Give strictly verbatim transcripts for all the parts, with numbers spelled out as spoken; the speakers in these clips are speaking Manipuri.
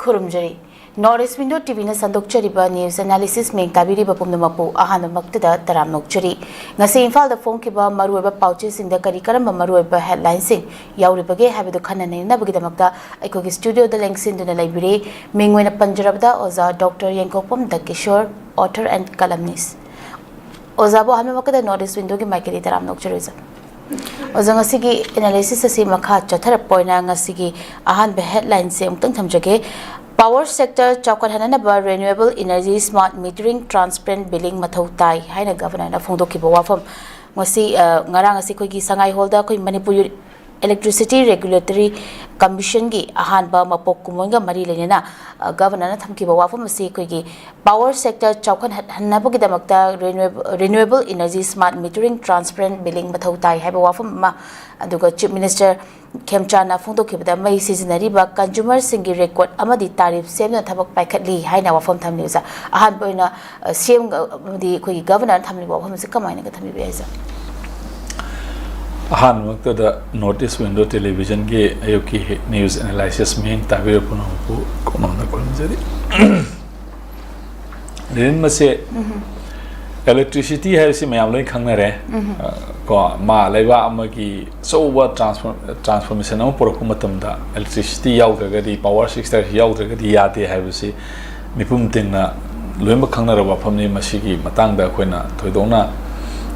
ꯈꯨꯔꯨꯝꯖꯔꯤ꯫ North East Window ꯇꯤꯚꯤꯅ ꯁꯟꯗꯣꯛꯆꯔꯤꯕ news analysis ꯃꯤꯡ ꯇꯥꯕꯤꯔꯤꯕ ꯄꯨꯝꯅꯃꯛꯄꯨ ꯑꯍꯥꯟꯕꯃꯛꯇꯗ ꯇꯔꯥꯝꯅ ꯑꯣꯛꯆꯔꯤ꯫ ꯉꯁꯤ ꯏꯝꯐꯥꯜꯗ ꯐꯣꯡꯈꯤꯕ ꯃꯔꯨꯑꯣꯏꯕ ꯄꯥꯎꯆꯦꯁꯤꯡꯗ ꯀꯔꯤ ꯀꯔꯝꯕ ꯃꯔꯨꯑꯣꯏꯕ headlineꯁꯤꯡ ꯌꯥꯎꯔꯤꯕꯒꯦ ꯍꯥꯏꯕꯗꯨ ꯈꯟꯅ ꯅꯩꯅꯅꯕꯒꯤꯗꯃꯛꯇ ꯑꯩꯈꯣꯏꯒꯤ studioꯗ ꯂꯦꯡꯁꯤꯟꯗꯨꯅ ꯂꯩꯕꯤꯔꯤ꯫ ꯃꯤꯡ ꯑꯣꯏꯅ ꯄꯟꯖꯔꯕꯗ ꯑꯣꯖꯥ doctor Yengkokpam Dakishor, author and columnist꯫ ꯑꯣꯖꯥꯕꯨ ꯑꯍꯥꯟꯕꯃꯛꯇꯗ North East Windowꯒꯤ ꯃꯥꯏꯀꯩꯗꯒꯤ ꯇꯔꯥꯝꯅ ꯑꯣꯛꯆꯔꯤ ꯑꯣꯖꯥ꯫ ꯑꯣꯖꯥ, ꯉꯁꯤꯒꯤ analysis ꯑꯁꯤ ꯃꯈꯥ ꯆꯠꯊꯔꯛꯄ ꯑꯣꯏꯅ ꯉꯁꯤꯒꯤ ꯑꯍꯥꯟꯕ headlineꯁꯦ ꯑꯃꯨꯛꯇꯪ ꯊꯝꯖꯒꯦ꯫ Power sector ꯆꯥꯎꯈꯠꯍꯟꯅꯅꯕ renewable energy, smart metering, transparent billing ꯃꯊꯧ ꯇꯥꯏ ꯍꯥꯏꯅ governorꯅ ꯐꯣꯡꯗꯣꯛꯈꯤꯕ ꯋꯥꯐꯝ꯫ ꯉꯁꯤ, ꯑ, ꯉꯔꯥꯡ ꯑꯁꯤ ꯑꯩꯈꯣꯏꯒꯤ ꯁꯉꯥꯏ hallꯗ ꯑꯩꯈꯣꯏ ꯃꯅꯤꯄꯨꯔ Electricity Regulatory Commissionꯒꯤ ꯑꯍꯥꯟꯕ ꯃꯄꯣꯛ ꯀꯨꯝꯑꯣꯟꯒ ꯃꯔꯤ ꯂꯩꯅꯅ, ꯑ, governorꯅ ꯊꯝꯈꯤꯕ ꯋꯥꯐꯝ ꯑꯁꯤ ꯑꯩꯈꯣꯏꯒꯤ power sector ꯆꯥꯎꯈꯠꯍꯟꯅꯕꯒꯤꯗꯃꯛꯇ renewable, renewable energy, smart metering, transparent billing ꯃꯊꯧ ꯇꯥꯏ ꯍꯥꯏꯕ ꯋꯥꯐꯝ ꯑꯃ, ꯑꯗꯨꯒ Chief Minister ꯈꯦꯝꯆꯥꯟꯅ ꯐꯣꯡꯗꯣꯛꯈꯤꯕꯗ ꯃꯩ ꯁꯤꯖꯤꯟꯅꯔꯤꯕ consumerꯁꯤꯡꯒꯤ record ꯑꯃꯗꯤ tariff ꯁꯦꯝꯗꯨꯅ ꯊꯕꯛ ꯄꯥꯏꯈꯠꯂꯤ ꯍꯥꯏꯅ ꯋꯥꯐꯝ ꯊꯝꯂꯤ ꯑꯣꯖꯥ꯫ ꯑꯍꯥꯟꯕ ꯑꯣꯏꯅ, ꯑ, CM ꯑꯃꯗꯤ ꯑꯩꯈꯣꯏꯒꯤ governorꯅ ꯊꯝꯂꯤꯕ ꯋꯥꯐꯝ ꯑꯁꯤ ꯀꯃꯥꯏꯅꯒ ꯊꯝꯕꯤꯕ ꯌꯥꯏ ꯑꯣꯖꯥ? ꯑꯍꯥꯟꯕꯃꯛꯇꯗ North East Window Televisionꯒꯤ ꯑꯌꯨꯛꯀꯤ news analysis ꯃꯤꯠꯌꯦꯡ ꯇꯥꯕꯤꯔꯤꯕ ꯄꯨꯝꯅꯃꯛꯄꯨ ꯀꯣꯛꯃꯥꯡꯅ ꯈꯨꯔꯨꯝꯖꯔꯤ꯫ ꯂꯤꯅꯤꯟ, ꯃꯁꯦ electricity ꯍꯥꯏꯕꯁꯤ ꯃꯌꯥꯝ ꯂꯣꯏ ꯈꯪꯅꯔꯦ꯫ ꯑ, ꯀꯣ, ꯃꯥ ꯂꯩꯕꯥꯛ ꯑꯃꯒꯤ ꯑꯆꯧꯕ transform-, transformation ꯑꯃ ꯄꯨꯔꯛꯄ ꯃꯇꯝꯗ electricity ꯌꯥꯎꯗ꯭ꯔꯒꯗꯤ, power sectorꯁꯤ ꯌꯥꯎꯗ꯭ꯔꯒꯗꯤ ꯌꯥꯗꯦ ꯍꯥꯏꯕꯁꯤ ꯃꯤꯄꯨꯝ ꯇꯤꯡꯅ ꯂꯣꯏꯅꯃꯛ ꯈꯪꯅꯔꯕ ꯋꯥꯐꯝꯅꯤ꯫ ꯃꯁꯤꯒꯤ ꯃꯇꯥꯡꯗ ꯑꯩꯈꯣꯏꯅ ꯊꯣꯏꯗꯣꯛꯅ,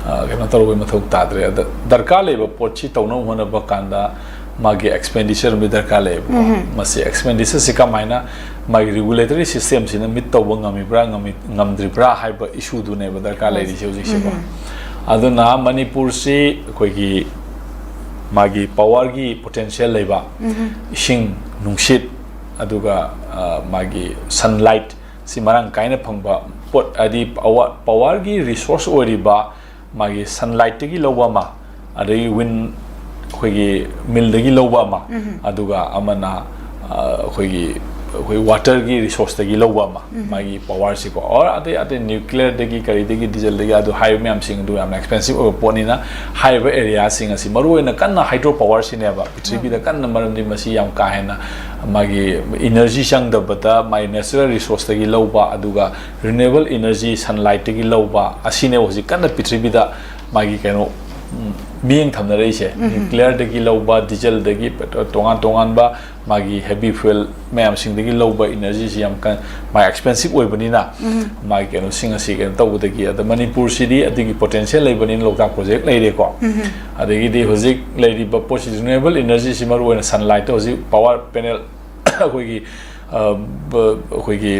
ꯑ, ꯀꯩꯅꯣ ꯇꯧꯔꯨꯕꯒꯤ ꯃꯊꯧ ꯇꯥꯗ꯭ꯔꯦ꯫ ꯑꯗ ꯗꯔꯀꯥꯔ ꯂꯩꯕ ꯄꯣꯠꯁꯤ ꯇꯧꯅꯕ ꯍꯣꯠꯅꯕ ꯀꯥꯟꯗ ꯃꯥꯒꯤ expenditure ꯑꯃꯗꯤ ꯗꯔꯀꯥꯔ ꯂꯩꯌꯦꯕꯀꯣ꯫ ꯃꯁꯤ expenditureꯁꯤ ꯀꯃꯥꯏꯅ ꯃꯥꯒꯤ regulatory systemꯁꯤꯅ meet ꯇꯧꯕ ꯉꯝꯃꯤꯕ꯭ꯔꯥ, ꯉꯝꯃꯤ-, ꯉꯝꯗ꯭ꯔꯤꯕ꯭ꯔꯥ ꯍꯥꯏꯕ issueꯗꯨꯅꯦꯕ ꯗꯔꯀꯥꯔ ꯂꯩꯔꯤꯁꯦ ꯍꯧꯖꯤꯛꯁꯦꯀꯣ꯫ ꯑꯗꯨꯅ ꯃꯅꯤꯄꯨꯔꯁꯤ ꯑꯩꯈꯣꯏꯒꯤ ꯃꯥꯒꯤ powerꯒꯤ potential ꯂꯩꯕ, ꯏꯁꯤꯡ, ꯅꯨꯡꯁꯤꯠ, ꯑꯗꯨꯒ, ꯑ, ꯃꯥꯒꯤ sunlight ꯁꯤ ꯃꯔꯥꯡ ꯀꯥꯏꯅ ꯐꯪꯕ ꯄꯣꯠ, ꯍꯥꯏꯗꯤ power, powerꯒꯤ resource ꯑꯣꯏꯔꯤꯕ ꯃꯥꯒꯤ sunlightꯇꯒꯤ ꯂꯧꯕ ꯑꯃ, ꯑꯗꯒꯤ wind, ꯑꯩꯈꯣꯏꯒꯤ millꯗꯒꯤ ꯂꯧꯕ ꯑꯃ, ꯑꯗꯨꯒ ꯑꯃꯅ, ꯑ, ꯑꯩꯈꯣꯏꯒꯤ ꯑꯩꯈꯣꯏ ꯋꯥꯇꯔꯒꯤ ꯔꯤꯁꯣꯔꯁꯇꯒꯤ ꯂꯧꯕ ꯑꯃ, ꯃꯥꯒꯤ ꯄꯋꯥꯔꯁꯤꯀꯣ, ꯑꯣꯔ ꯑꯇꯩ ꯑꯇꯩ ꯅ꯭ꯌꯨꯀ꯭ꯂꯤꯌꯔꯗꯒꯤ, ꯀꯔꯤꯗꯒꯤ, ꯗꯤꯖꯜꯗꯒꯤ, ꯑꯗꯨ ꯍꯥꯏꯔꯤꯕ ꯃꯌꯥꯝꯁꯤꯡ ꯑꯗꯨ ꯌꯥꯝꯅ ꯑꯦꯛꯁꯄꯦꯟꯁꯤꯞ ꯑꯣꯏꯕ ꯄꯣꯠꯅꯤꯅ, ꯍꯥꯏꯔꯤꯕ ꯑꯦꯔꯤꯌꯥꯁꯤꯡ ꯑꯁꯤ ꯃꯔꯨ ꯑꯣꯏꯅ ꯀꯟꯅ ꯍꯥꯏꯗ꯭ꯔꯣ ꯄꯋꯥꯔꯁꯤꯅꯦꯕ ꯄ꯭ꯔꯤꯊꯤꯕꯤꯗ ꯀꯟꯅ, ꯃꯔꯝꯗꯤ ꯃꯁꯤ ꯌꯥꯝ ꯀꯥ ꯍꯦꯟꯅ ꯃꯥꯒꯤ ꯏꯅꯔꯖꯤ ꯆꯪꯗꯕꯗ ꯃꯥꯒꯤ ꯅꯦꯆꯔꯦꯜ ꯔꯤꯁꯣꯔꯁꯇꯒꯤ ꯂꯧꯕ, ꯑꯗꯨꯒ ꯔꯤꯅ꯭ꯌꯨꯑꯦꯕꯜ ꯏꯅꯔꯖꯤ ꯁꯟꯂꯥꯏꯠꯇꯒꯤ ꯂꯧꯕ ꯑꯁꯤꯅꯦꯕ ꯍꯧꯖꯤꯛ ꯀꯟꯅ ꯄ꯭ꯔꯤꯊꯤꯕꯤꯗ ꯃꯥꯒꯤ ꯀꯩꯅꯣ, ꯎꯝ, ꯃꯤꯠꯌꯦꯡ ꯊꯝꯅꯔꯛꯏꯁꯦ꯫ ꯅ꯭ꯌꯨꯀ꯭ꯂꯤꯌꯔꯗꯒꯤ ꯂꯧꯕ, ꯗꯤꯖꯜꯗꯒꯤ, ꯄꯦꯇ꯭ꯔꯣ-, ꯇꯣꯉꯥꯟ ꯇꯣꯉꯥꯟꯕ ꯃꯥꯒꯤ ꯍꯦꯚꯤ ꯐ꯭ꯌꯨꯑꯦꯜ ꯃꯌꯥꯝꯁꯤꯡꯗꯒꯤ ꯂꯧꯕ ꯏꯅꯔꯖꯤꯁꯤ ꯌꯥꯝ ꯀꯟ-, ꯃꯥ ꯑꯦꯛꯁꯄꯦꯟꯁꯤꯞ ꯑꯣꯏꯕꯅꯤꯅ, ꯃꯥꯒꯤ ꯀꯩꯅꯣꯁꯤꯡ ꯑꯁꯤ ꯀꯩꯅꯣ ꯇꯧꯕꯗꯒꯤ, ꯑꯗ ꯃꯅꯤꯄꯨꯔꯁꯤꯗꯤ ꯑꯗꯨꯒꯤ ꯄꯣꯇꯦꯟꯁꯤꯌꯦꯜ ꯂꯩꯕꯅꯤꯅ ꯂꯣꯛꯇꯥꯛ ꯄ꯭ꯔꯣꯖꯦꯛ ꯂꯩꯔꯦꯀꯣ꯫ ꯑꯗꯒꯤꯗꯤ ꯍꯧꯖꯤꯛ ꯂꯩꯔꯤꯕ ꯄꯣꯠꯁꯤ ꯔꯤꯅ꯭ꯌꯨꯑꯦꯕꯜ ꯏꯅꯔꯖꯤꯁꯤ ꯃꯔꯨ ꯑꯣꯏꯅ ꯁꯟꯂꯥꯏꯠꯇ ꯍꯧꯖꯤꯛ ꯄꯋꯥꯔ ꯄꯦꯅꯦꯜ ꯑꯩꯈꯣꯏꯒꯤ, ꯑ, ꯕ-, ꯑꯩꯈꯣꯏꯒꯤ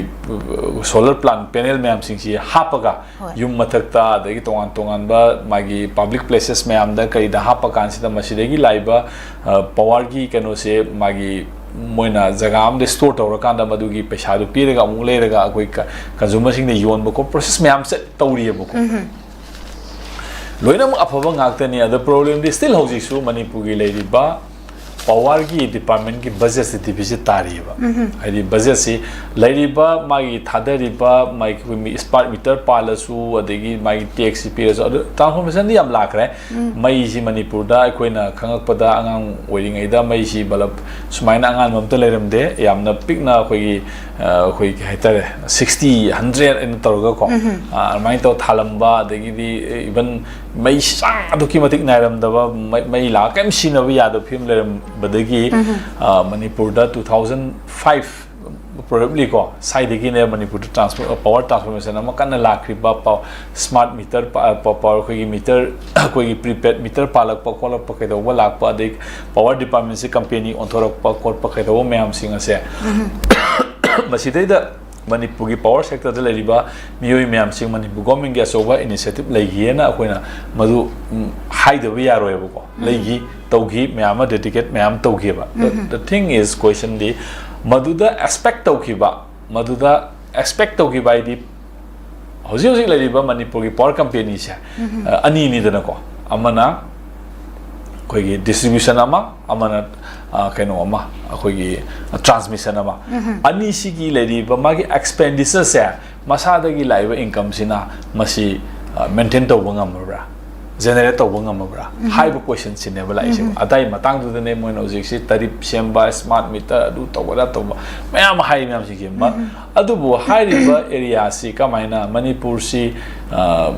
ꯁꯣꯂꯔ ꯄ꯭ꯂꯥꯟ ꯄꯦꯅꯦꯜ ꯃꯌꯥꯝꯁꯤꯡꯁꯤ ꯍꯥꯞꯄꯒ ꯍꯣꯏ꯫ ꯌꯨꯝ ꯃꯊꯛꯇ, ꯑꯗꯒꯤ ꯇꯣꯉꯥꯟ ꯇꯣꯉꯥꯟꯕ ꯃꯥꯒꯤ ꯄꯕ꯭ꯂꯤꯛ ꯄ꯭ꯂꯦꯁꯦꯁ ꯃꯌꯥꯝꯗ ꯀꯩꯗ ꯍꯥꯞꯄ ꯀꯥꯟꯁꯤꯗ ꯃꯁꯤꯗꯒꯤ ꯂꯥꯛꯏꯕ, ꯑ, ꯄꯋꯥꯔꯒꯤ ꯀꯩꯅꯣꯁꯦ ꯃꯥꯒꯤ ꯃꯣꯏꯅ ꯖꯒꯥ ꯑꯃꯗ ꯁ꯭ꯇꯣꯔ ꯇꯧꯔꯀꯥꯟꯗ ꯃꯗꯨꯒꯤ ꯄꯩꯁꯥꯗꯨ ꯄꯤꯔꯒ ꯑꯃꯨꯛ ꯂꯩꯔꯒ ꯑꯩꯈꯣꯏ ꯀ-, ꯀꯟꯖꯨꯃꯔꯁꯤꯡꯗ ꯌꯣꯟꯕ ꯈꯣꯠꯄ ꯄ꯭ꯔꯣꯁꯦꯁ ꯃꯌꯥꯝ ꯆꯠ-, ꯇꯧꯔꯤꯑꯕꯀꯣ꯫ ꯂꯣꯏꯅꯃꯛ ꯑꯐꯕ ꯉꯥꯛꯇꯅꯤ꯫ ꯑꯗ ꯄ꯭ꯔꯣꯕ꯭ꯂꯦꯝꯗꯤ ꯁ꯭ꯇꯤꯜ ꯍꯧꯖꯤꯛꯁꯨ ꯃꯅꯤꯄꯨꯔꯒꯤ ꯂꯩꯔꯤꯕ ꯄꯋꯥꯔꯒꯤ ꯗꯤꯄꯥꯔꯠꯃꯦꯟꯒꯤ ꯕꯖꯦꯠꯁꯤ ꯗꯤꯐꯤꯁꯤꯠ ꯇꯥꯔꯤꯑꯕ꯫ ꯍꯥꯏꯗꯤ ꯕꯖꯦꯠꯁꯤ ꯂꯩꯔꯤꯕ ꯃꯥꯒꯤ ꯊꯥꯗꯔꯤꯕ ꯃꯥꯒꯤ ꯑꯩꯈꯣꯏ ꯃꯤ ꯁ꯭ꯃꯥꯔꯠ ꯃꯤꯇꯔ ꯄꯥꯜꯂꯁꯨ, ꯑꯗꯒꯤ ꯃꯥꯒꯤ ꯇꯦꯛꯁꯁꯤ ꯄꯤꯔꯁꯨ, ꯑꯗꯨ ꯇ꯭ꯔꯥꯟꯁꯐꯣꯔꯃꯦꯁꯟꯗꯤ ꯌꯥꯝ ꯂꯥꯛꯈ꯭ꯔꯦ꯫ ꯃꯩꯁꯤ ꯃꯅꯤꯄꯨꯔꯗ ꯑꯩꯈꯣꯏꯅ ꯈꯪꯉꯛꯄꯗ, ꯑꯉꯥꯡ ꯑꯣꯏꯔꯤꯉꯩꯗ ꯃꯩꯁꯤ ꯕꯂꯕ ꯁꯨꯃꯥꯏꯅ ꯑꯉꯥꯟꯕ ꯑꯝꯇ ꯂꯩꯔꯝꯗꯦ꯫ ꯌꯥꯝꯅ ꯄꯤꯛꯅ ꯑꯩꯈꯣꯏꯒꯤ, ꯑ, ꯑꯩꯈꯣꯏ ꯀꯩ ꯍꯥꯏꯇꯥꯔꯦ, ꯁꯤꯛꯁꯇꯤ, ꯍꯟꯗ꯭ꯔꯦꯠ ꯍꯥꯏꯅ ꯇꯧꯔꯒꯀꯣ, ꯑ, ꯑꯗꯨꯃꯥꯏꯅ ꯇꯧꯔ ꯊꯥꯜꯂꯝꯕ, ꯑꯗꯒꯤꯗꯤ ꯏꯚꯟ ꯃꯩ ꯆꯥꯡ ꯑꯗꯨꯛꯀꯤ ꯃꯇꯤꯛ ꯅꯥꯏꯔꯝꯗꯕ, ꯃꯩ, ꯃꯩ ꯂꯥꯛ ꯀꯔꯤꯝ ꯁꯤꯖꯤꯟꯅꯕ ꯌꯥꯗꯕ ꯐꯤꯕꯝ ꯂꯩꯔꯝꯕꯗꯒꯤ, ꯑ, ꯃꯅꯤꯄꯨꯔꯗ two thousand five probably ꯀꯣ, ꯁ꯭ꯋꯥꯏꯗꯒꯤꯅꯦ ꯃꯅꯤꯄꯨꯔꯗ ꯇ꯭ꯔꯥꯟꯁꯐꯣ-, ꯄꯋꯥꯔ ꯇ꯭ꯔꯥꯟꯁꯐꯣꯔꯃꯦꯁꯟ ꯑꯃ ꯀꯟꯅ ꯂꯥꯛꯈ꯭ꯔꯤꯕ, ꯄꯥꯎ-, ꯁ꯭ꯃꯥꯔꯠ ꯃꯤꯇꯔ ꯄꯥ-, ꯄ-, ꯄꯋꯥꯔ ꯑꯩꯈꯣꯏꯒꯤ ꯃꯤꯇꯔ, ꯑꯩꯈꯣꯏꯒꯤ ꯄ꯭ꯔꯤꯄꯦꯗ ꯃꯤꯇꯔ ꯄꯥꯜꯂꯛꯄ ꯈꯣꯠꯂꯛꯄ ꯀꯩꯗꯧꯕ ꯂꯥꯛꯄ, ꯑꯗꯩ ꯄꯋꯥꯔ ꯗꯤꯄꯥꯔꯠꯃꯦꯟꯁꯤ ꯀꯝꯄꯦꯅꯤ ꯑꯣꯟꯊꯣꯔꯛꯄ ꯈꯣꯠꯄ ꯀꯩꯗꯧꯕ ꯃꯌꯥꯝꯁꯤꯡ ꯑꯁꯦ, ꯃꯁꯤꯗꯩꯗ ꯃꯅꯤꯄꯨꯔꯒꯤ ꯄꯋꯥꯔ ꯁꯦꯛꯇꯔꯗ ꯂꯩꯔꯤꯕ ꯃꯤꯑꯣꯏ ꯃꯌꯥꯝꯁꯤꯡ ꯃꯅꯤꯄꯨꯔ ꯒꯣꯔꯃꯦꯟꯒꯤ ꯑꯆꯧꯕ ꯏꯅꯤꯁꯤꯌꯦꯇꯤꯚ ꯂꯩꯈꯤꯑꯅ ꯑꯩꯈꯣꯏꯅ ꯃꯗꯨ, ꯎꯝ, ꯍꯥꯏꯗꯕ ꯌꯥꯔꯣꯏꯕꯀꯣ꯫ ꯂꯩꯈꯤ, ꯇꯧꯈꯤ, ꯃꯌꯥꯝ ꯑꯃ ꯗꯦꯗꯤꯀꯦꯠ ꯃꯌꯥꯝ ꯇꯧꯈꯤꯕ꯫ The, the thing is, question ꯗꯤ ꯃꯗꯨꯗ ꯑꯦꯛꯁꯄꯦꯛ ꯇꯧꯈꯤꯕ, ꯃꯗꯨꯗ ꯑꯦꯛꯁꯄꯦꯛ ꯇꯧꯈꯤꯕ ꯍꯥꯏꯗꯤ ꯍꯧꯖꯤꯛ ꯍꯧꯖꯤꯛ ꯂꯩꯔꯤꯕ ꯃꯅꯤꯄꯨꯔꯒꯤ ꯄꯋꯥꯔ ꯀꯝꯄꯦꯅꯤꯁꯦ, ꯑ, ꯑꯅꯤꯅꯤꯗꯅꯀꯣ꯫ ꯑꯃꯅ ꯑꯩꯈꯣꯏꯒꯤ ꯗꯤꯁꯇ꯭ꯔꯤꯕ꯭ꯌꯨꯁꯟ ꯑꯃ, ꯑꯃꯅ, ꯑ, ꯀꯩꯅꯣ ꯑꯃ, ꯑꯩꯈꯣꯏꯒꯤ transmission ꯑꯃ꯫ ꯑꯅꯤꯁꯤꯒꯤ ꯂꯩꯔꯤꯕ ꯃꯥꯒꯤ expenditure ꯁꯦ, ꯃꯁꯥꯗꯒꯤ ꯂꯥꯛꯏꯕ income ꯁꯤꯅ ꯃꯁꯤ, ꯑ, maintain ꯇꯧꯕ ꯉꯝꯃꯕ꯭ꯔꯥ, generate ꯇꯧꯕ ꯉꯝꯃꯕ꯭ꯔꯥ ꯍꯥꯏꯕ question ꯁꯤꯅꯦꯕ ꯂꯥꯛꯏꯁꯦ꯫ ꯑꯗꯥꯏ ꯃꯇꯥꯡꯗꯨꯗꯅꯦ ꯃꯣꯏꯅ ꯍꯧꯖꯤꯛꯁꯤ tariff ꯁꯦꯝꯕ, smart meter, ꯑꯗꯨ ꯇꯧꯕ, ꯑꯗꯥ ꯇꯧꯕ ꯃꯌꯥꯝ ꯑꯃ ꯍꯥꯏꯔꯤ ꯃꯌꯥꯝꯁꯤꯡꯁꯦ꯫ ꯃ-, ꯑꯗꯨꯕꯨ ꯍꯥꯏꯔꯤꯕ area ꯁꯤ ꯀꯃꯥꯏꯅ, ꯃꯅꯤꯄꯨꯔꯁꯤ, ꯑ,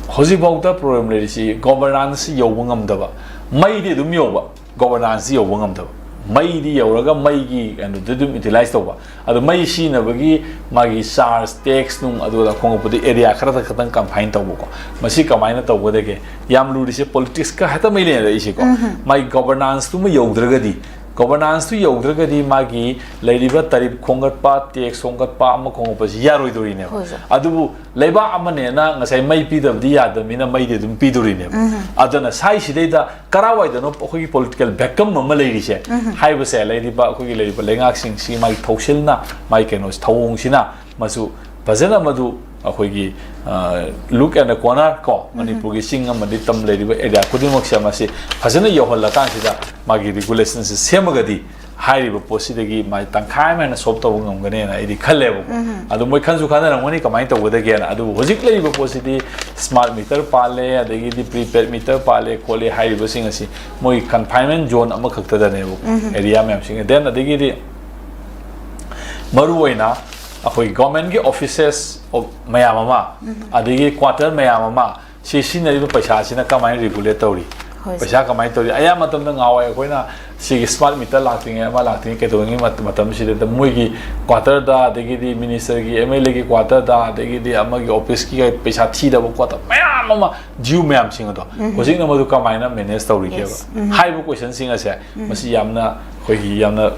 ꯍꯧꯖꯤꯛꯐꯥꯎꯗ problem ꯂꯩꯔꯤꯁꯤ governance ꯌꯧꯕ ꯉꯝꯗꯕ, ꯃꯩꯗꯤ ꯑꯗꯨꯝ ꯌꯧꯕ, governance ꯌꯧꯕ ꯉꯝꯗꯕ, ꯃꯩꯗꯤ ꯌꯧꯔꯒ ꯃꯩꯒꯤ ꯀꯩꯅꯣꯗꯨ ꯑꯗꯨꯝ utilize ꯇꯧꯕ, ꯑꯗꯣ ꯃꯩ ꯁꯤꯖꯤꯟꯅꯕꯒꯤ ꯃꯥꯒꯤ charge, tax ꯅꯨꯡ ꯑꯗꯨ ꯑꯗꯥ ꯈꯣꯝꯒꯠꯄꯗꯤ area ꯈꯔꯗ ꯈꯛꯇꯪ confine ꯇꯧꯕꯀꯣ꯫ ꯃꯁꯤ ꯀꯃꯥꯏꯅ ꯇꯧꯒꯗꯒꯦ? ꯌꯥꯝ ꯂꯨꯔꯤꯁꯦ politics ꯀ ꯍꯦꯛꯇ ꯃꯩ ꯂꯩꯅꯔꯛꯏꯁꯦꯀꯣ꯫ ꯃꯥꯒꯤ governance ꯇꯨꯃ ꯌꯧꯗ꯭ꯔꯒꯗꯤ, governance ꯇꯨ ꯌꯧꯗ꯭ꯔꯒꯗꯤ ꯃꯥꯒꯤ ꯂꯩꯔꯤꯕ tariff ꯈꯣꯝꯒꯠꯄ, tax ꯈꯣꯝꯒꯠꯄ, ꯑꯃ ꯈꯣꯝꯒꯠꯄꯁꯤ ꯌꯥꯔꯣꯏꯗꯣꯔꯤꯅꯦꯕ꯫ ꯍꯣꯏ, ꯁꯥꯔ꯫ ꯑꯗꯨꯕꯨ ꯂꯩꯕꯥꯛ ꯑꯃꯅꯦꯅ ꯉꯁꯥꯏ ꯃꯩ ꯄꯤꯗꯕꯗꯤ ꯌꯥꯗꯕꯅꯤꯅ ꯃꯩꯗꯤ ꯑꯗꯨꯝ ꯄꯤꯗꯣꯔꯤꯅꯦꯕ꯫ ꯑꯗꯨꯅ ꯁꯥꯏꯁꯤꯗꯩꯗ ꯀꯔꯥꯏꯋꯥꯏꯗꯅꯣ ꯑꯩꯈꯣꯏꯒꯤ political vacuum ꯑꯃ ꯂꯩꯔꯤꯁꯦ ꯍꯥꯏꯕꯁꯦ, ꯂꯩꯔꯤꯕ, ꯑꯩꯈꯣꯏꯒꯤ ꯂꯩꯔꯤꯕ ꯂꯩꯉꯥꯛꯁꯤꯡꯁꯤ ꯃꯥꯒꯤ ꯊꯧꯁꯤꯜꯅ, ꯃꯥꯒꯤ ꯀꯩꯅꯣ, ꯊꯧꯑꯣꯡꯁꯤꯅ ꯃꯁꯨ ꯐꯖꯅ ꯃꯗꯨ ꯑꯩꯈꯣꯏꯒꯤ, ꯑ, look at the corner ꯀꯣ, ꯃꯅꯤꯄꯨꯔꯒꯤ ꯆꯤꯡ ꯑꯃꯗꯤ ꯇꯝ ꯂꯩꯔꯤꯕ area ꯈꯨꯗꯤꯡꯃꯛꯁꯦ ꯃꯁꯤ ꯐꯖꯅ ꯌꯧꯍꯜꯂꯀꯥꯟꯁꯤꯗ ꯃꯥꯒꯤ regulation ꯁꯦ ꯁꯦꯝꯃꯒꯗꯤ ꯍꯥꯏꯔꯤꯕ ꯄꯣꯠꯁꯤꯗꯒꯤ ꯃꯥꯏ ꯇꯪꯈꯥꯏ ꯑꯃ ꯍꯦꯟꯅ solve ꯇꯧꯕ ꯉꯝꯒꯅꯦꯅ ꯑꯩꯗꯤ ꯈꯜꯂꯦꯕꯀꯣ꯫ ꯑꯗꯨ ꯃꯣꯏ ꯈꯟꯁꯨ ꯈꯟꯅꯔꯝꯒꯅꯤ ꯀꯃꯥꯏꯅ ꯇꯧꯒꯗꯒꯦꯅ꯫ ꯑꯗꯨꯕꯨ ꯍꯧꯖꯤꯛ ꯂꯩꯔꯤꯕ ꯄꯣꯠꯁꯤꯗꯤ smart meter ꯄꯥꯜꯂꯦ, ꯑꯗꯒꯤꯗꯤ prepaid meter ꯄꯥꯜꯂꯦ ꯈꯣꯠꯂꯦ ꯍꯥꯏꯔꯤꯕꯁꯤꯡ ꯑꯁꯤ ꯃꯣꯏ confinement zone ꯑꯃꯈꯛꯇꯗꯅꯦꯕ, area ꯃꯌꯥꯝꯁꯤꯡ꯫ Then ꯑꯗꯒꯤꯗꯤ ꯃꯔꯨꯑꯣꯏꯅ ꯑꯩꯈꯣꯏ government ꯀꯤ offices ꯃꯌꯥꯝ ꯑꯃ, ꯑꯗꯒꯤ quarter ꯃꯌꯥꯝ ꯑꯃ, ꯁꯤ ꯁꯤꯖꯤꯟꯅꯔꯤꯕ ꯄꯩꯁꯥꯁꯤꯅ ꯀꯃꯥꯏꯅ regulate ꯇꯧꯔꯤ? ꯍꯣꯏ, ꯄꯩꯁꯥ ꯀꯃꯥꯏꯅ ꯇꯧꯔꯤ? ꯑꯌꯥꯝꯕ ꯃꯇꯝꯗ ꯉꯍꯥꯟꯋꯥꯏ ꯑꯩꯈꯣꯏꯅ ꯁꯤꯒꯤ smart meter ꯂꯥꯛꯇ꯭ꯔꯤꯉꯩ, ꯑꯃ ꯂꯥꯛꯇ꯭ꯔꯤꯉꯩ ꯀꯩꯗꯧꯔꯤꯉꯩ ꯃꯇꯝ, ꯃꯇꯝꯁꯤꯗ ꯃꯣꯏꯒꯤ quarter ꯗ, ꯑꯗꯒꯤꯗꯤ minister ꯒꯤ, MLA ꯒꯤ quarter ꯗ, ꯑꯗꯒꯤꯗꯤ ꯑꯃꯒꯤ office ꯀꯤ ꯄꯩꯁꯥ ꯊꯤꯗꯕ ꯈꯣꯠꯇꯕ ꯃꯌꯥꯝ ꯑꯃ, due ꯃꯌꯥꯝꯁꯤꯡ ꯑꯗꯣ ꯍꯧꯖꯤꯛꯅ ꯃꯗꯨ ꯀꯃꯥꯏꯅ manage ꯇꯧꯔꯤꯒꯦꯕ? Yes. ꯍꯥꯏꯕ question ꯁꯤꯡ ꯑꯁꯦ ꯃꯁꯤ ꯌꯥꯝꯅ ꯑꯩꯈꯣꯏꯒꯤ ꯌꯥꯝꯅ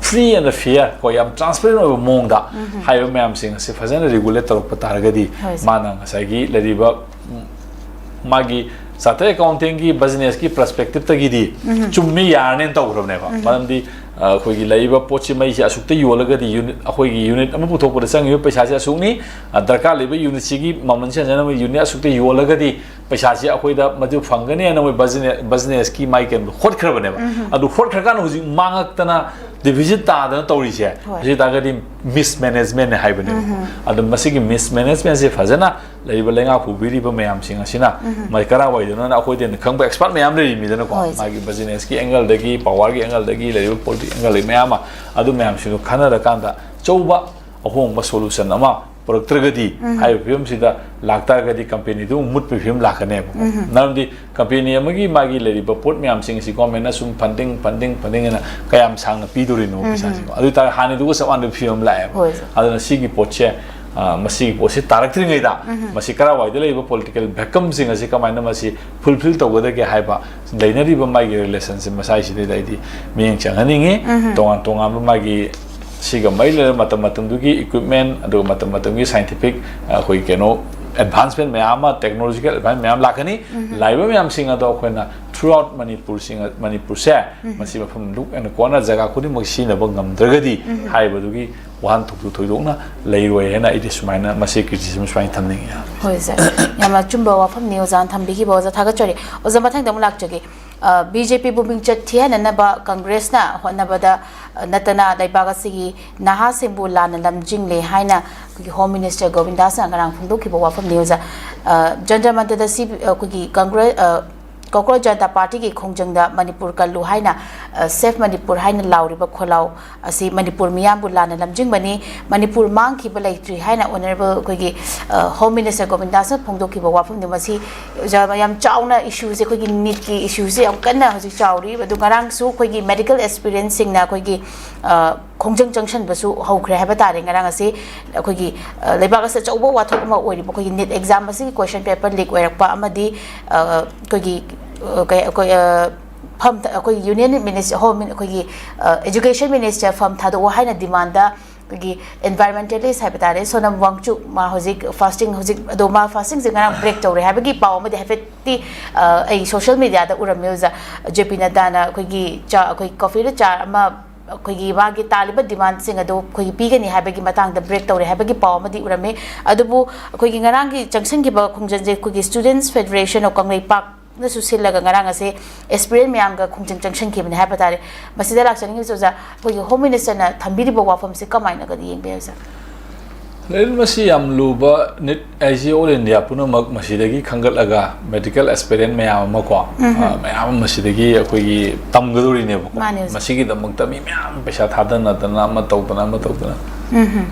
free and fair ꯀꯣ, ꯌꯥꯝ transparent ꯑꯣꯏꯕ ꯃꯑꯣꯡꯗ ꯍꯥꯏꯔꯤꯕ ꯃꯌꯥꯝꯁꯤꯡ ꯑꯁꯤ ꯐꯖꯅ regulate ꯇꯧꯔꯛꯄ ꯇꯥꯔꯒꯗꯤ, ꯍꯣꯏ, ꯁꯥꯔ꯫ ꯃꯥꯅ ꯉꯁꯥꯏꯒꯤ ꯂꯩꯔꯤꯕ, ꯎꯝ, ꯃꯥꯒꯤ chartered accountant ꯀꯤ business ꯀꯤ perspective ꯇꯒꯤꯗꯤ ꯆꯨꯝꯃꯤ, ꯌꯥꯔꯅꯦꯅ ꯇꯧꯈ꯭ꯔꯕꯅꯦꯕ꯫ ꯃꯔꯝꯗꯤ, ꯑ, ꯑꯩꯈꯣꯏꯒꯤ ꯂꯩꯔꯤꯕ ꯄꯣꯠꯁꯤ, ꯃꯩꯁꯤ ꯑꯁꯨꯛꯇ ꯌꯣꯜꯂꯒꯗꯤ unit, ꯑꯩꯈꯣꯏꯒꯤ unit ꯑꯃ ꯄꯨꯊꯣꯛꯄꯗ ꯆꯪꯉꯤꯕ ꯄꯩꯁꯥꯁꯤ ꯑꯁꯨꯛꯅꯤ, ꯑ, ꯗꯔꯀꯥꯔ ꯂꯩꯕ unit ꯁꯤꯒꯤ ꯃꯃꯜꯁꯤ ꯍꯟꯖꯅꯕ unit ꯑꯁꯨꯛꯇ ꯌꯣꯜꯂꯒꯗꯤ ꯄꯩꯁꯥꯁꯤ ꯑꯩꯈꯣꯏꯗ ꯃꯗꯨ ꯐꯪꯒꯅꯤ ꯍꯥꯏꯅ ꯃꯣꯏ ꯕꯤꯖꯤꯅꯦꯁꯀꯤ ꯃꯥꯏꯀꯩꯗꯣ ꯍꯣꯠꯈ꯭ꯔꯕꯅꯦꯕ꯫ ꯑꯗꯨ ꯍꯣꯠꯈ꯭ꯔꯀꯥꯟꯗ ꯍꯧꯖꯤꯛ ꯃꯥꯡꯉꯛꯇꯅ ꯗꯤꯐꯤꯁꯤꯠ ꯇꯥꯗꯅ ꯇꯧꯔꯤꯁꯦ, ꯍꯧꯖꯤꯛ ꯇꯥꯔꯒꯗꯤ ꯃꯤꯁꯃꯦꯅꯦꯖꯃꯦꯟꯅꯦ ꯍꯥꯏꯕꯅꯦꯕ꯫ ꯑꯗꯣ ꯃꯁꯤꯒꯤ ꯃꯤꯁꯃꯦꯅꯦꯖꯃꯦꯟꯁꯦ ꯐꯖꯅ ꯂꯩꯔꯤꯕ ꯂꯩꯉꯥꯛ ꯄꯨꯕꯤꯔꯤꯕ ꯃꯌꯥꯝꯁꯤꯡ ꯑꯁꯤꯅ ꯃꯥꯏ ꯀꯔꯥꯏꯋꯥꯏꯗꯅꯣꯅ ꯑꯩꯈꯣꯏꯗꯩꯅ ꯈꯪꯕ ꯑꯦꯛꯁꯄꯥꯔꯠ ꯃꯌꯥꯝ ꯂꯩꯔꯤꯃꯤꯗꯅꯀꯣ꯫ ꯃꯥꯒꯤ ꯕꯤꯖꯤꯅꯦꯁꯀꯤ ꯑꯦꯡꯒꯜꯗꯒꯤ, ꯄꯥꯋꯔꯒꯤ ꯑꯦꯡꯒꯜꯗꯒꯤ, ꯂꯩꯔꯤꯕ ꯄꯣꯂꯤꯇꯤꯛ ꯑꯦꯡꯒꯜꯗꯒꯤ ꯃꯌꯥꯝ ꯑꯃ, ꯑꯗꯨ ꯃꯌꯥꯝꯁꯤꯡꯗꯣ ꯈꯟꯅꯔꯀꯥꯟꯗ ꯑꯆꯧꯕ ꯑꯍꯣꯡꯕ ꯁꯣꯂꯨꯁꯟ ꯑꯃ ꯄꯨꯔꯛꯇ꯭ꯔꯒꯗꯤ ꯍꯥꯏꯔꯤꯕ ꯐꯤꯕꯝꯁꯤꯗ ꯂꯥꯛꯇꯥꯔꯒꯗꯤ ꯀꯝꯄꯦꯅꯤꯗꯨ ꯑꯃꯨꯛ ꯃꯨꯠꯄꯒꯤ ꯐꯤꯕꯝ ꯂꯥꯛꯀꯅꯦꯕ꯫ ꯃꯔꯝꯗꯤ ꯀꯝꯄꯦꯅꯤ ꯑꯃꯒꯤ ꯃꯥꯒꯤ ꯂꯩꯔꯤꯕ ꯄꯣꯠ ꯃꯌꯥꯝꯁꯤꯡ ꯑꯁꯤ ꯒꯣꯔꯃꯦꯟꯅ ꯁꯨꯝ ꯐꯟꯗꯤꯡ, ꯐꯟꯗꯤꯡ, ꯐꯟꯗꯤꯡ ꯑꯅ ꯀꯌꯥꯝ ꯁꯥꯡꯅ ꯄꯤꯗꯣꯔꯤꯅꯣ ꯄꯩꯁꯥꯁꯤꯀꯣ? ꯑꯗꯨ ꯑꯣꯏꯇꯥꯔꯗꯤ ꯍꯥꯟꯅꯗꯨꯒ ꯆꯞ ꯃꯥꯟꯅꯕ ꯐꯤꯕꯝ ꯂꯥꯛꯑꯦꯕ꯫ ꯑꯗꯨꯅ ꯁꯤꯒꯤ ꯄꯣꯠꯁꯦ, ꯑ, ꯃꯁꯤꯒꯤ ꯄꯣꯠꯁꯤ ꯇꯥꯔꯛꯇ꯭ꯔꯤꯉꯩꯗ ꯃꯁꯤ ꯀꯔꯥꯏꯋꯥꯏꯗ ꯂꯩꯔꯤꯕ ꯄꯣꯂꯤꯇꯤꯀꯦꯜ ꯚꯦꯀꯝꯁꯤꯡ ꯑꯁꯤ ꯀꯃꯥꯏꯅ ꯃꯁꯤ ꯐꯨꯜꯐꯤꯜ ꯇꯧꯒꯗꯒꯦ ꯍꯥꯏꯕ ꯂꯩꯅꯔꯤꯕ ꯃꯥꯒꯤ ꯔꯤꯂꯦꯁꯟꯁꯤꯞ ꯃꯁꯥꯏꯁꯤꯗꯩꯗ ꯑꯩꯗꯤ ꯃꯤꯠꯌꯦꯡ ꯆꯪꯍꯟꯅꯤꯡꯉꯤ꯫ ꯇꯣꯉꯥꯟ ꯇꯣꯉꯥꯟꯕ ꯃꯥꯒꯤ ꯁꯤꯒ ꯃꯔꯤ ꯂꯩꯅꯕ ꯃꯇꯝ ꯃꯇꯝꯗꯨꯒꯤ ꯏꯀ꯭ꯋꯤꯞꯃꯦꯟ, ꯑꯗꯨꯒ ꯃꯇꯝ ꯃꯇꯝꯒꯤ ꯁꯥꯏꯟꯇꯤꯐꯤꯛ, ꯑꯩꯈꯣꯏ ꯀꯩꯅꯣ, ꯑꯦꯗꯚꯥꯟꯁꯃꯦꯟ ꯃꯌꯥꯝ ꯑꯃ, ꯇꯦꯛꯅꯣꯂꯣꯖꯤꯀꯦꯜ ꯑꯦꯗꯚꯥꯟꯁ ꯃꯌꯥꯝ ꯂꯥꯛꯀꯅꯤ꯫ ꯂꯥꯛꯏꯕ ꯃꯌꯥꯝꯁꯤꯡ ꯑꯗꯣ ꯑꯩꯈꯣꯏꯅ ꯊ꯭ꯔꯨ ꯑꯥꯎꯠ ꯃꯅꯤꯄꯨꯔꯁꯤꯡ, ꯃꯅꯤꯄꯨꯔꯁꯦ ꯃꯁꯤ ꯃꯐꯝ ꯂꯨꯛ ꯑꯦꯟ ꯀꯣꯔꯅꯔ ꯖꯒꯥ ꯈꯨꯗꯤꯡꯃꯛ ꯁꯤꯖꯤꯟꯅꯕ ꯉꯝꯗ꯭ꯔꯒꯗꯤ ꯍꯥꯏꯔꯤꯕꯗꯨꯒꯤ ꯋꯥꯍꯟꯊꯣꯛꯇꯨ ꯊꯣꯏꯗꯣꯛꯅ ꯂꯩꯔꯣꯏ ꯍꯥꯏꯅ ꯑꯩꯗꯤ ꯁꯨꯃꯥꯏꯅ ꯃꯁꯤ ꯀ꯭ꯔꯤꯇꯤꯁꯤꯖꯝ ꯁꯨꯃꯥꯏꯅ ꯊꯝꯅꯤꯡꯉꯤ꯫ ꯍꯣꯏ ꯁꯥꯔ, ꯌꯥꯝꯅ ꯑꯆꯨꯝꯕ ꯋꯥꯐꯝꯅꯤ ꯑꯣꯖꯥꯅ ꯊꯝꯕꯤꯈꯤꯕ꯫ ꯑꯣꯖꯥ ꯊꯥꯒꯠꯆꯔꯤ꯫ ꯑꯣꯖꯥ, ꯃꯊꯪꯗ ꯑꯃꯨꯛ ꯂꯥꯛꯆꯒꯦ꯫ ꯑ, ꯕꯤ ꯖꯦ ꯄꯤꯕꯨ ꯃꯤꯡꯆꯠ ꯊꯤꯍꯟꯅꯅꯕ ꯀꯪꯒ꯭ꯔꯦꯁꯅ ꯍꯣꯠꯅꯕꯗ, ꯑ, ꯅꯠꯇꯅ ꯂꯩꯕꯥꯛ ꯑꯁꯤꯒꯤ ꯅꯍꯥꯁꯤꯡꯕꯨ ꯂꯥꯟꯅ ꯂꯝꯖꯤꯡꯂꯦ ꯍꯥꯏꯅ ꯑꯩꯈꯣꯏꯒꯤ ꯍꯣꯝ ꯃꯤꯅꯤꯁꯇꯔ ꯒꯣꯕꯤꯟꯗꯥꯁꯅ ꯉꯔꯥꯡ ꯐꯣꯡꯗꯣꯛꯈꯤꯕ ꯋꯥꯐꯝꯅꯤ ꯑꯣꯖꯥ꯫ ꯑ, ꯖꯟꯇꯔ ꯃꯟꯇꯔꯗ ꯁꯤ, ꯑꯩꯈꯣꯏꯒꯤ ꯀꯪꯒ꯭ꯔꯦꯁ, ꯑ, ꯀꯣꯀ꯭ꯔꯣꯖ ꯖꯅꯇꯥ ꯄꯥꯔꯇꯤꯒꯤ ꯈꯣꯡꯖꯪꯗ ꯃꯅꯤꯄꯨꯔ ꯀꯜꯂꯨ ꯍꯥꯏꯅ, ꯑ, ꯁꯦꯐ ꯃꯅꯤꯄꯨꯔ ꯍꯥꯏꯅ ꯂꯥꯎꯔꯤꯕ ꯈꯣꯜꯂꯥꯎ ꯑꯁꯤ ꯃꯅꯤꯄꯨꯔ ꯃꯤꯌꯥꯝꯕꯨ ꯂꯥꯟꯅ ꯂꯝꯖꯤꯡꯕꯅꯤ꯫ ꯃꯅꯤꯄꯨꯔ ꯃꯥꯡꯈꯤꯕ ꯂꯩꯇ꯭ꯔꯤ ꯍꯥꯏꯅ ꯑꯣꯅꯔꯦꯕꯜ ꯑꯩꯈꯣꯏꯒꯤ, ꯑ, ꯍꯣꯝ ꯃꯤꯅꯤꯁꯇꯔ ꯒꯣꯕꯤꯟꯗꯥꯁꯅ ꯐꯣꯡꯗꯣꯛꯈꯤꯕ ꯋꯥꯐꯝꯗꯨ ꯃꯁꯤ ꯌꯥꯝ, ꯌꯥꯝ ꯆꯥꯎꯅ ꯏꯁꯨꯁꯦ, ꯑꯩꯈꯣꯏꯒꯤ ꯅꯤꯠꯀꯤ ꯏꯁꯨꯁꯦ ꯌꯥꯝ ꯀꯟꯅ ꯍꯧꯖꯤꯛ ꯆꯥꯎꯔꯤ꯫ ꯑꯗꯨ ꯉꯔꯥꯡꯁꯨ ꯑꯩꯈꯣꯏꯒꯤ ꯃꯦꯗꯤꯀꯦꯜ ꯑꯦꯁꯄꯤꯔꯦꯟꯁꯁꯤꯡꯅ ꯑꯩꯈꯣꯏꯒꯤ, ꯑ, ꯈꯣꯡꯖꯪ ꯆꯪꯁꯟꯕꯁꯨ ꯍꯧꯈ꯭ꯔꯦ ꯍꯥꯏꯕ ꯇꯥꯔꯦ꯫ ꯉꯔꯥꯡ ꯑꯁꯤ ꯑꯩꯈꯣꯏꯒꯤ, ꯑ, ꯂꯩꯕꯥꯛ ꯑꯁꯤꯗ ꯑꯆꯧꯕ ꯋꯥꯊꯣꯛ ꯑꯃ ꯑꯣꯏꯔꯤꯕ ꯑꯩꯈꯣꯏꯒꯤ ꯅꯤꯠ ꯑꯦꯛꯖꯥꯝ ꯑꯁꯤꯒꯤ ꯀꯣꯏꯁꯟ ꯄꯦꯄꯔ ꯂꯤꯛ ꯑꯣꯏꯔꯛꯄ ꯑꯃꯗꯤ, ꯑ, ꯑꯩꯈꯣꯏꯒꯤ, ꯑ, ꯀꯩ-, ꯑꯩꯈꯣꯏ, ꯑ, ꯐꯝ ꯊ-, ꯑꯩꯈꯣꯏꯒꯤ ꯌꯨꯅꯤꯌꯟ ꯃꯤꯅꯤꯁ-, ꯍꯣꯝ ꯃꯤꯟ-, ꯑꯩꯈꯣꯏꯒꯤ, ꯑ, ꯑꯦꯖꯨꯀꯦꯁꯟ ꯃꯤꯅꯤꯁꯇꯔ ꯐꯝ ꯊꯥꯗꯣꯛꯑꯣ ꯍꯥꯏꯅ ꯗꯤꯃꯥꯟꯗ ꯑꯩꯈꯣꯏꯒꯤ ꯑꯦꯟꯚꯥꯏꯔꯟꯃꯦꯟꯇꯦꯂꯤꯁ ꯍꯥꯏꯕ ꯇꯥꯔꯦ, ꯁꯣꯅꯝ ꯋꯥꯡꯆꯨꯛ, ꯃꯥ ꯍꯧꯖꯤꯛ ꯐꯥꯁꯇꯤꯡ, ꯍꯧꯖꯤꯛ ꯑꯗꯣ ꯃꯥ ꯐꯥꯁꯇꯤꯡꯁꯦ ꯉꯔꯥꯡ ꯕ꯭ꯔꯦꯛ ꯇꯧꯔꯦ ꯍꯥꯏꯕꯒꯤ ꯄꯥꯎ ꯑꯃꯗꯤ ꯍꯥꯏꯐꯦꯠꯇꯤ, ꯑ, ꯑꯩ ꯁꯣꯁꯤꯌꯦꯜ ꯃꯤꯗꯤꯌꯥꯗ ꯎꯔꯝꯃꯦ ꯑꯣꯖꯥ꯫ ꯖꯦ ꯄꯤ ꯅꯗꯥꯅ ꯑꯩꯈꯣꯏꯒꯤ ꯆꯥ, ꯑꯩꯈꯣꯏ ꯀꯣꯐꯤꯗ ꯆꯥ ꯑꯃ, ꯑꯩꯈꯣꯏꯒꯤ ꯃꯥꯒꯤ ꯇꯥꯜꯂꯤꯕ ꯗꯤꯃꯥꯟꯁꯤꯡ ꯑꯗꯨ ꯑꯩꯈꯣꯏꯒꯤ ꯄꯤꯒꯅꯤ ꯍꯥꯏꯕꯒꯤ ꯃꯇꯥꯡꯗ ꯕ꯭ꯔꯦꯛ ꯇꯧꯔꯦ ꯍꯥꯏꯕꯒꯤ ꯄꯥꯎ ꯑꯃꯗꯤ ꯎꯔꯝꯃꯤ꯫ ꯑꯗꯨꯕꯨ ꯑꯩꯈꯣꯏꯒꯤ ꯉꯔꯥꯡꯒꯤ ꯆꯪꯁꯤꯟꯈꯤꯕ ꯈꯣꯡꯖꯪꯁꯦ ꯑꯩꯈꯣꯏꯒꯤ Students Federation of ꯀꯪꯂꯩꯄꯥꯛꯅꯁꯨ ꯁꯤꯜꯂꯒ ꯉꯔꯥꯡ ꯑꯁꯦ ꯑꯦꯁꯄꯤꯔꯦꯟ ꯃꯌꯥꯝꯒ ꯈꯣꯡꯖꯪ ꯆꯪꯁꯤꯟꯈꯤꯕꯅꯤ ꯍꯥꯏꯕ ꯇꯥꯔꯦ꯫ ꯃꯁꯤꯗ ꯂꯥꯛꯆꯅꯤꯡꯉꯤꯕꯁꯦ ꯑꯣꯖꯥ, ꯑꯩꯈꯣꯏꯒꯤ ꯍꯣꯝ ꯃꯤꯅꯤꯁꯇꯔꯅ ꯊꯝꯕꯤꯔꯤꯕ ꯋꯥꯐꯝꯁꯦ ꯀꯃꯥꯏꯅꯒꯗꯤ ꯌꯦꯡꯕꯤꯔꯤ ꯑꯣꯖꯥ? ꯂꯩꯔꯤꯕ ꯃꯁꯤ ꯌꯥꯝ ꯂꯨꯕ ꯅꯤꯠ ꯍꯥꯏꯁꯤ ꯑꯣꯜ ꯏꯟꯗꯤꯌꯥ ꯄꯨꯝꯅꯃꯛ ꯃꯁꯤꯗꯒꯤ ꯈꯟꯒꯠꯂꯒ ꯃꯦꯗꯤꯀꯦꯜ ꯑꯦꯁꯄꯤꯔꯦꯟ ꯃꯌꯥꯝ ꯑꯃ ꯀꯣ, ꯑ, ꯃꯌꯥꯝ ꯑꯃ ꯃꯁꯤꯗꯒꯤ ꯑꯩꯈꯣꯏꯒꯤ ꯇꯝꯒꯗꯧꯔꯤꯅꯦꯕꯀꯣ꯫ ꯃꯥꯅꯦ ꯑꯣꯖꯥ꯫ ꯃꯁꯤꯒꯤꯗꯃꯛꯇ ꯃꯤ ꯃꯌꯥꯝ ꯄꯩꯁꯥ ꯊꯥꯗꯅꯗꯅ ꯑꯃ ꯇꯧꯗꯅ ꯑꯃ ꯇꯧꯗꯅ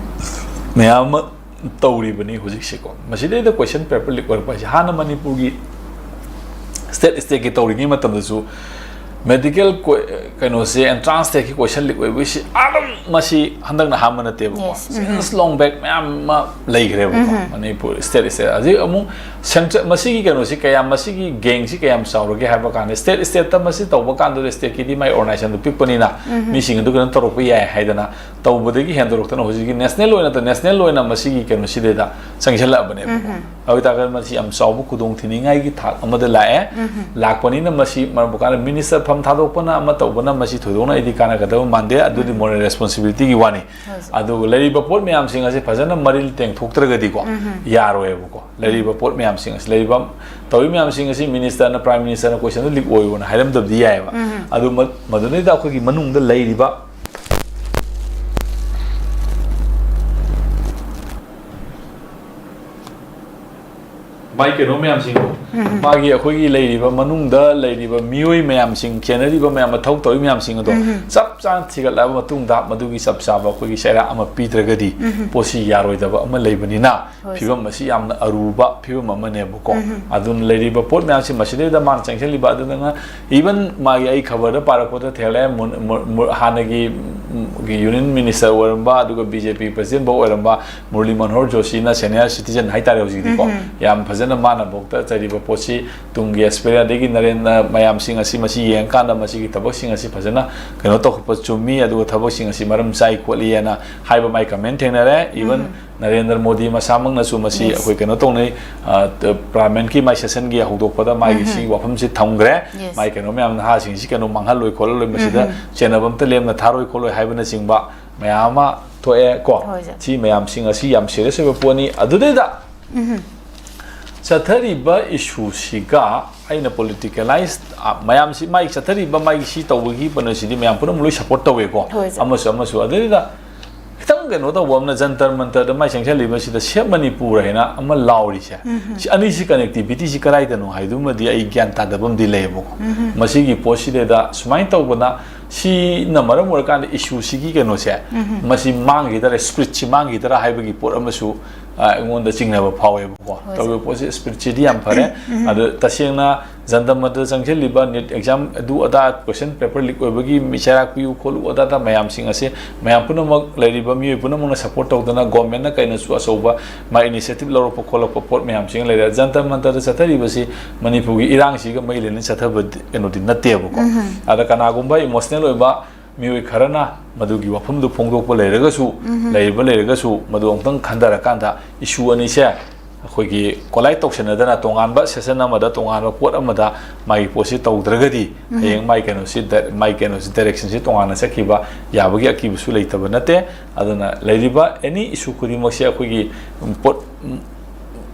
ꯃꯌꯥꯝ ꯑꯃ ꯇꯧꯔꯤꯕꯅꯤ ꯍꯧꯖꯤꯛꯁꯦꯀꯣ꯫ ꯃꯁꯤꯗꯩꯗ ꯀꯣꯏꯁꯟ ꯄꯦꯄꯔ ꯂꯤꯛ ꯑꯣꯏꯔꯛꯄ ꯍꯥꯏꯁꯦ ꯍꯥꯟꯅ ꯃꯅꯤꯄꯨꯔꯒꯤ ꯁ꯭ꯇꯦꯠ ꯁ꯭ꯇꯦꯠꯀꯤ ꯇꯧꯔꯤꯉꯩ ꯃꯇꯝꯗꯁꯨ ꯃꯦꯗꯤꯀꯦꯜ ꯀꯩꯅꯣꯁꯦ ꯑꯦꯟꯇ꯭ꯔꯥꯟꯁ ꯇꯦꯛꯀꯤ ꯀꯣꯏꯁꯟ ꯂꯤꯛ ꯑꯣꯏꯕꯁꯤ ꯑꯗꯨꯝ ꯃꯁꯤ ꯍꯟꯗꯛꯅ ꯑꯍꯥꯟꯕ ꯅꯠꯇꯦꯕꯀꯣ꯫ Yes. Since long back ꯃꯌꯥꯝ ꯑꯃ ꯂꯩꯈ꯭ꯔꯦꯕꯀꯣ ꯃꯅꯤꯄꯨꯔ ꯁ꯭ꯇꯦꯠ ꯁ꯭ꯇꯦꯠ꯫ ꯍꯧꯖꯤꯛ ꯑꯃꯨꯛ ꯁꯦꯟꯇ꯭ꯔ ꯃꯁꯤꯒꯤ ꯀꯩꯅꯣꯁꯤ ꯀꯌꯥꯝ, ꯃꯁꯤꯒꯤ ꯒꯦꯡꯁꯤ ꯀꯌꯥꯝ ꯆꯥꯎꯔꯒꯦ ꯍꯥꯏꯕ ꯀꯥꯟꯗ ꯁ꯭ꯇꯦꯠ ꯁ꯭ꯇꯦꯠꯇ ꯃꯁꯤ ꯇꯧꯕ ꯀꯥꯟꯗꯨꯗ ꯁ꯭ꯇꯦꯠꯀꯤꯗꯤ ꯃꯥꯏ ꯑꯣꯔꯒꯅꯥꯏꯖꯦꯁꯟꯗꯨ ꯄꯤꯛꯄꯅꯤꯅ ꯃꯤꯁꯤꯡ ꯑꯗꯨ ꯀꯩꯅꯣ ꯇꯧꯔꯛꯄ ꯌꯥꯏ ꯍꯥꯏꯗꯅ ꯇꯧꯕꯗꯒꯤ ꯍꯦꯟꯗꯣꯔꯛꯇꯅ ꯍꯧꯖꯤꯛꯀꯤ ꯅꯦꯁꯅꯦꯜ ꯑꯣꯏꯅ ꯅꯦꯁꯅꯦꯜ ꯑꯣꯏꯅ ꯃꯁꯤꯒꯤ ꯀꯩꯅꯣꯁꯤꯗꯩꯗ ꯆꯪꯁꯤꯜꯂꯛꯑꯕꯅꯦꯕꯀꯣ꯫ ꯑꯗꯨ ꯑꯣꯏꯇꯥꯔꯒꯗꯤ ꯃꯁꯤ ꯌꯥꯝ ꯆꯥꯎꯕ ꯈꯨꯗꯣꯡ ꯊꯤꯅꯤꯡꯉꯥꯏꯒꯤ ꯊꯥꯛ ꯑꯃꯗ ꯂꯥꯛꯑꯦ꯫ ꯂꯥꯛꯄꯅꯤꯅ ꯃꯁꯤ ꯃꯔꯝ ꯀꯥꯟꯗ ꯃꯤꯅꯤꯁꯇꯔ ꯐꯝ ꯊꯥꯗꯣꯛꯄꯅ ꯑꯃ ꯇꯧꯕꯅ ꯃꯁꯤ ꯊꯣꯏꯗꯣꯛꯅ ꯑꯩꯗꯤ ꯀꯥꯟꯅꯒꯗꯕ ꯃꯥꯟꯗꯦ꯫ ꯑꯗꯨꯗꯤ ꯃꯣꯔꯦꯜ ꯔꯦꯁꯄꯣꯟꯁꯤꯕꯤꯂꯤꯇꯤꯒꯤ ꯋꯥꯅꯤ꯫ ꯑꯗꯨꯒ ꯂꯩꯔꯤꯕ ꯄꯣꯠ ꯃꯌꯥꯝꯁꯤꯡ ꯑꯁꯤ ꯐꯖꯅ ꯃꯔꯤꯜ ꯇꯦꯡꯊꯣꯛꯇ꯭ꯔꯒꯗꯤꯀꯣ ꯌꯥꯔꯣꯏꯕꯀꯣ꯫ ꯂꯩꯔꯤꯕ ꯄꯣꯠ ꯃꯌꯥꯝꯁꯤꯡ ꯑꯁꯤ, ꯂꯩꯔꯤꯕ ꯇꯧꯔꯤꯕ ꯃꯌꯥꯝꯁꯤꯡ ꯑꯁꯤ ꯃꯤꯅꯤꯁꯇꯔꯅ, ꯄ꯭ꯔꯥꯏꯝ ꯃꯤꯅꯤꯁꯇꯔꯅ ꯀꯣꯏꯁꯟꯗꯨ ꯂꯤꯛ ꯑꯣꯏꯌꯣꯅ ꯍꯥꯏꯔꯝꯗꯕꯗꯤ ꯌꯥꯏꯑꯕ꯫ ꯑꯗꯨ ꯃ-, ꯃꯗꯨꯗꯩꯗ ꯑꯩꯈꯣꯏꯒꯤ ꯃꯅꯨꯡꯗ ꯂꯩꯔꯤꯕ ꯃꯥꯏ ꯀꯩꯅꯣ ꯃꯌꯥꯝꯁꯤꯡꯗꯣ, ꯃꯥꯒꯤ ꯑꯩꯈꯣꯏꯒꯤ ꯂꯩꯔꯤꯕ ꯃꯅꯨꯡꯗ ꯂꯩꯔꯤꯕ ꯃꯤꯑꯣꯏ ꯃꯌꯥꯝꯁꯤꯡ, ꯆꯦꯟꯅꯔꯤꯕ ꯃꯌꯥꯝ, ꯃꯊꯧ ꯇꯧꯔꯤ ꯃꯌꯥꯝꯁꯤꯡ ꯑꯗꯣ ꯆꯞ ꯆꯥꯅ ꯊꯤꯒꯠꯂꯛꯑꯕ ꯃꯇꯨꯡꯗ ꯃꯗꯨꯒꯤ ꯆꯞ ꯆꯥꯕ ꯑꯩꯈꯣꯏꯒꯤ ꯆꯩꯔꯥꯛ ꯑꯃ ꯄꯤꯗ꯭ꯔꯒꯗꯤ ꯄꯣꯠꯁꯤ ꯌꯥꯔꯣꯏꯗꯕ ꯑꯃ ꯂꯩꯕꯅꯤꯅ ꯐꯤꯕꯝ ꯑꯁꯤ ꯌꯥꯝꯅ ꯑꯔꯨꯕ ꯐꯤꯕꯝ ꯑꯃꯅꯦꯕꯀꯣ꯫ ꯑꯗꯨꯅ ꯂꯩꯔꯤꯕ ꯄꯣꯠ ꯃꯌꯥꯝꯁꯤ ꯃꯁꯤꯗꯩꯗ ꯃꯥꯅ ꯆꯪꯁꯤꯜꯂꯤꯕ, ꯑꯗꯨꯅ even ꯃꯥꯒꯤ ꯑꯩ ꯈꯕꯔꯗ ꯄꯥꯔꯛꯄꯗ ꯊꯦꯡꯅꯔꯦ, ꯃꯨ-, ꯃꯨ-, ꯃꯨ-, ꯍꯥꯟꯅꯒꯤ, ꯎꯝ, ꯌꯨꯅꯤꯌꯟ ꯃꯤꯅꯤꯁꯇꯔ ꯑꯣꯏꯔꯝꯕ ꯑꯗꯨꯒ ꯕꯤ ꯖꯦ ꯄꯤ ꯄ꯭ꯔꯁꯤꯗꯦꯟ ꯐꯥꯎ ꯑꯣꯏꯔꯝꯕ ꯃꯨꯔꯂꯤ ꯃꯅꯣꯍꯔ ꯖꯣꯁꯤꯅ ꯁꯦꯅꯤꯌꯔ ꯁꯤꯇꯤꯖꯟ ꯍꯥꯏꯇꯥꯔꯦ ꯍꯧꯖꯤꯛꯇꯤꯀꯣ, ꯌꯥꯝ ꯐꯖꯅ ꯃꯥꯅ ꯐꯥꯎꯗ ꯆꯩꯔꯤꯕ ꯄꯣꯠꯁꯤ ꯇꯨꯡꯒꯤ ꯑꯦꯁꯄꯤꯔꯦꯟ ꯑꯗꯒꯤ ꯅꯔꯦꯟ-, ꯃꯌꯥꯝꯁꯤꯡ ꯑꯁꯤ ꯃꯁꯤ ꯌꯦꯡꯉꯀꯥꯟꯗ ꯃꯁꯤꯒꯤ ꯊꯕꯛꯁꯤꯡ ꯑꯁꯤ ꯐꯖꯅ ꯀꯩꯅꯣ ꯇꯧꯈꯠꯄ ꯆꯨꯝꯃꯤ, ꯑꯗꯨꯒ ꯊꯕꯛꯁꯤꯡ ꯑꯁꯤ ꯃꯔꯝ ꯆꯥꯏ ꯈꯣꯠꯂꯤ ꯍꯥꯏꯅ ꯍꯥꯏꯕ ꯃꯥꯏ ꯀꯃꯦꯟ ꯊꯦꯡꯅꯔꯦ꯫ Even ꯅꯔꯦꯟꯗ꯭ꯔ ꯃꯣꯗꯤ ꯃꯁꯥꯃꯛꯅꯁꯨ ꯃꯁꯤ Yes. ꯑꯩꯈꯣꯏ ꯀꯩꯅꯣ ꯇꯧꯅꯩ, ꯑ, ꯄꯥꯔꯂꯤꯌꯥꯃꯦꯟꯠꯀꯤ ꯃꯥꯏ ꯁꯦꯁꯟꯒꯤ ꯍꯧꯗꯣꯛꯄꯗ ꯃꯥꯒꯤ ꯁꯤꯒꯤ ꯋꯥꯐꯝꯁꯤ ꯊꯝꯈ꯭ꯔꯦ꯫ Yes. ꯃꯥꯏ ꯀꯩꯅꯣ ꯃꯌꯥꯝ, ꯅꯍꯥꯁꯤꯡꯁꯤ ꯀꯩꯅꯣ ꯃꯥꯡꯍꯜꯂꯣꯏ ꯈꯣꯠꯍꯜꯂꯣꯏ, ꯃꯁꯤꯗ ꯆꯦꯟꯅꯕ ꯑꯝꯇ ꯂꯦꯝꯅ ꯊꯥꯔꯣꯏ ꯈꯣꯠꯂꯣꯏ ꯍꯥꯏꯕꯅꯆꯤꯡꯕ ꯃꯌꯥꯝ ꯑꯃ ꯊꯣꯛꯑꯦ ꯀꯣ꯫ ꯍꯣꯏ, sir. ꯁꯤ ꯃꯌꯥꯝꯁꯤꯡ ꯑꯁꯤ ꯌꯥꯝ ꯁꯤꯔꯤꯌꯁ ꯑꯣꯏꯕ ꯄꯣꯠꯅꯤ꯫ ꯑꯗꯨꯗꯩꯗ ꯆꯠꯊꯔꯤꯕ ꯏꯁꯨꯁꯤꯒ ꯑꯩꯅ ꯄꯣꯂꯤꯇꯤꯀꯦꯂꯥꯏꯁ ꯃꯌꯥꯝꯁꯤ, ꯃꯥꯒꯤ ꯆꯠꯊꯔꯤꯕ ꯃꯥꯒꯤ ꯁꯤ ꯇꯧꯕꯒꯤ ꯀꯩꯅꯣꯁꯤꯗꯤ ꯃꯌꯥꯝ ꯄꯨꯝꯅꯃꯛ ꯂꯣꯏ ꯁꯞꯄꯣꯔꯠ ꯇꯧꯋꯦꯀꯣ꯫ ꯍꯣꯏ, sir. ꯑꯃꯁꯨ ꯑꯃꯁꯨ꯫ ꯑꯗꯨꯗꯩꯗ ꯈꯤꯇꯪ ꯀꯩꯅꯣ ꯇꯧꯕ ꯑꯃꯅ, ꯖꯟꯇꯔ ꯃꯟꯇꯔꯗ ꯃꯥꯏ ꯆꯪꯁꯤꯜꯂꯤꯕꯁꯤꯗ ꯁꯦꯞ ꯃꯅꯤꯄꯨꯔ ꯍꯥꯏꯅ ꯑꯃ ꯂꯥꯎꯔꯤꯁꯦ, ꯁꯤ ꯑꯅꯤꯁꯤ ꯀꯅꯦꯛꯇꯤꯚꯤꯇꯤꯁꯤ ꯀꯗꯥꯏꯗꯅꯣ ꯍꯥꯏꯗꯨꯃꯗꯤ ꯑꯩ ꯒ꯭ꯌꯥꯟ ꯇꯥꯗꯕ ꯑꯃꯗꯤ ꯂꯩꯌꯦꯕꯀꯣ꯫ ꯃꯁꯤꯒꯤ ꯄꯣꯠꯁꯤꯗꯩꯗ ꯁꯨꯃꯥꯏꯅ ꯇꯧꯕꯅ, ꯁꯤꯅ ꯃꯔꯝ ꯑꯣꯏꯔꯀꯥꯟꯗ ꯏꯁꯨꯁꯤꯒꯤ ꯀꯩꯅꯣꯁꯦ, ꯃꯁꯤ ꯃꯥꯡꯈꯤꯗꯔꯥ, ꯁ꯭ꯄꯤꯔꯤꯠꯁꯤ ꯃꯥꯡꯈꯤꯗꯔꯥ ꯍꯥꯏꯕꯒꯤ ꯄꯣꯠ ꯑꯃꯁꯨ, ꯑ, ꯑꯩꯉꯣꯟꯗ ꯆꯤꯡꯅꯕ ꯐꯥꯎꯋꯦꯕꯀꯣ꯫ ꯍꯣꯏ, ꯇꯧꯔꯤꯕ ꯄꯣꯠꯁꯤ ꯁ꯭ꯄꯤꯔꯤꯠꯁꯤꯗꯤ ꯌꯥꯝ ꯐꯔꯦ꯫ ꯑꯗꯨ ꯇꯁꯦꯡꯅ ꯖꯟꯇꯔ ꯃꯟꯇꯔ ꯆꯪꯁꯤꯜꯂꯤꯕ ꯅꯤꯠ ꯑꯦꯛꯖꯥꯝ ꯑꯗꯨ ꯑꯗꯥ ꯀꯣꯏꯁꯟ ꯄꯦꯄꯔ ꯂꯤꯛ ꯑꯣꯏꯕꯒꯤ ꯃꯤ ꯆꯩꯔꯥꯛ ꯄꯤꯌꯨ ꯈꯣꯠꯂꯨ ꯑꯗꯥ ꯑꯗꯥ ꯃꯌꯥꯝꯁꯤꯡ ꯑꯁꯤ ꯃꯌꯥꯝ ꯄꯨꯝꯅꯃꯛ, ꯂꯩꯔꯤꯕ ꯃꯤꯑꯣꯏ ꯄꯨꯝꯅꯃꯛꯅ ꯁꯞꯄꯣꯔꯠ ꯇꯧꯗꯅ, ꯒꯣꯔꯃꯦꯟꯅ ꯀꯩꯅꯁꯨ ꯑꯆꯧꯕ ꯃꯥ ꯏꯅꯤꯁꯤꯌꯦꯇꯤꯚ ꯂꯧꯔꯛꯄ ꯈꯣꯠꯂꯛꯄ ꯄꯣꯠ ꯃꯌꯥꯝꯁꯤꯡ ꯂꯩꯔꯦ꯫ ꯖꯟꯇꯔ ꯃꯟꯇꯔꯗ ꯆꯠꯊꯔꯤꯕꯁꯤ ꯃꯅꯤꯄꯨꯔꯒꯤ ꯏꯔꯥꯡꯁꯤꯒ ꯃꯔꯤ ꯂꯩꯅꯅ ꯆꯠꯊꯕ ꯀꯩꯅꯣꯗꯤ ꯅꯠꯇꯦꯕꯀꯣ꯫ ꯑꯗ ꯀꯅꯥꯒꯨꯝꯕ ꯏꯃꯣꯁꯅꯦꯜ ꯑꯣꯏꯕ ꯃꯤꯑꯣꯏ ꯈꯔꯅ ꯃꯗꯨꯒꯤ ꯋꯥꯐꯝꯗꯨ ꯐꯣꯡꯗꯣꯛꯄ ꯂꯩꯔꯒꯁꯨ, ꯂꯩꯔꯤꯕ ꯂꯩꯔꯒꯁꯨ, ꯃꯗꯨ ꯑꯃꯨꯛꯇꯪ ꯈꯟꯊꯔꯀꯥꯟꯗ ꯏꯁꯨ ꯑꯅꯤꯁꯦ ꯑꯩꯈꯣꯏꯒꯤ ꯀꯣꯂꯥꯏꯠ ꯇꯧꯁꯟꯅꯗꯅ, ꯇꯣꯉꯥꯟꯕ ꯁꯦꯁꯟ ꯑꯃꯗ, ꯇꯣꯉꯥꯟꯕ ꯄꯣꯠ ꯑꯃꯗ ꯃꯥꯒꯤ ꯄꯣꯠꯁꯤ ꯇꯧꯗ꯭ꯔꯒꯗꯤ, ꯍꯌꯦꯡ ꯃꯥꯒꯤ ꯀꯩꯅꯣꯁꯤ ꯗ-, ꯃꯥꯒꯤ ꯀꯩꯅꯣꯁꯤ, ꯗꯥꯏꯔꯦꯛꯁꯟꯁꯤ ꯇꯣꯉꯥꯟꯅ ꯆꯠꯈꯤꯕ ꯌꯥꯕꯒꯤ ꯑꯀꯤꯕꯁꯨ ꯂꯩꯇꯕ ꯅꯠꯇꯦ꯫ ꯑꯗꯨꯅ ꯂꯩꯔꯤꯕ ꯑꯦꯅꯤ ꯏꯁꯨ ꯈꯨꯗꯤꯡꯃꯛꯁꯦ ꯑꯩꯈꯣꯏꯒꯤ ꯄꯣꯠ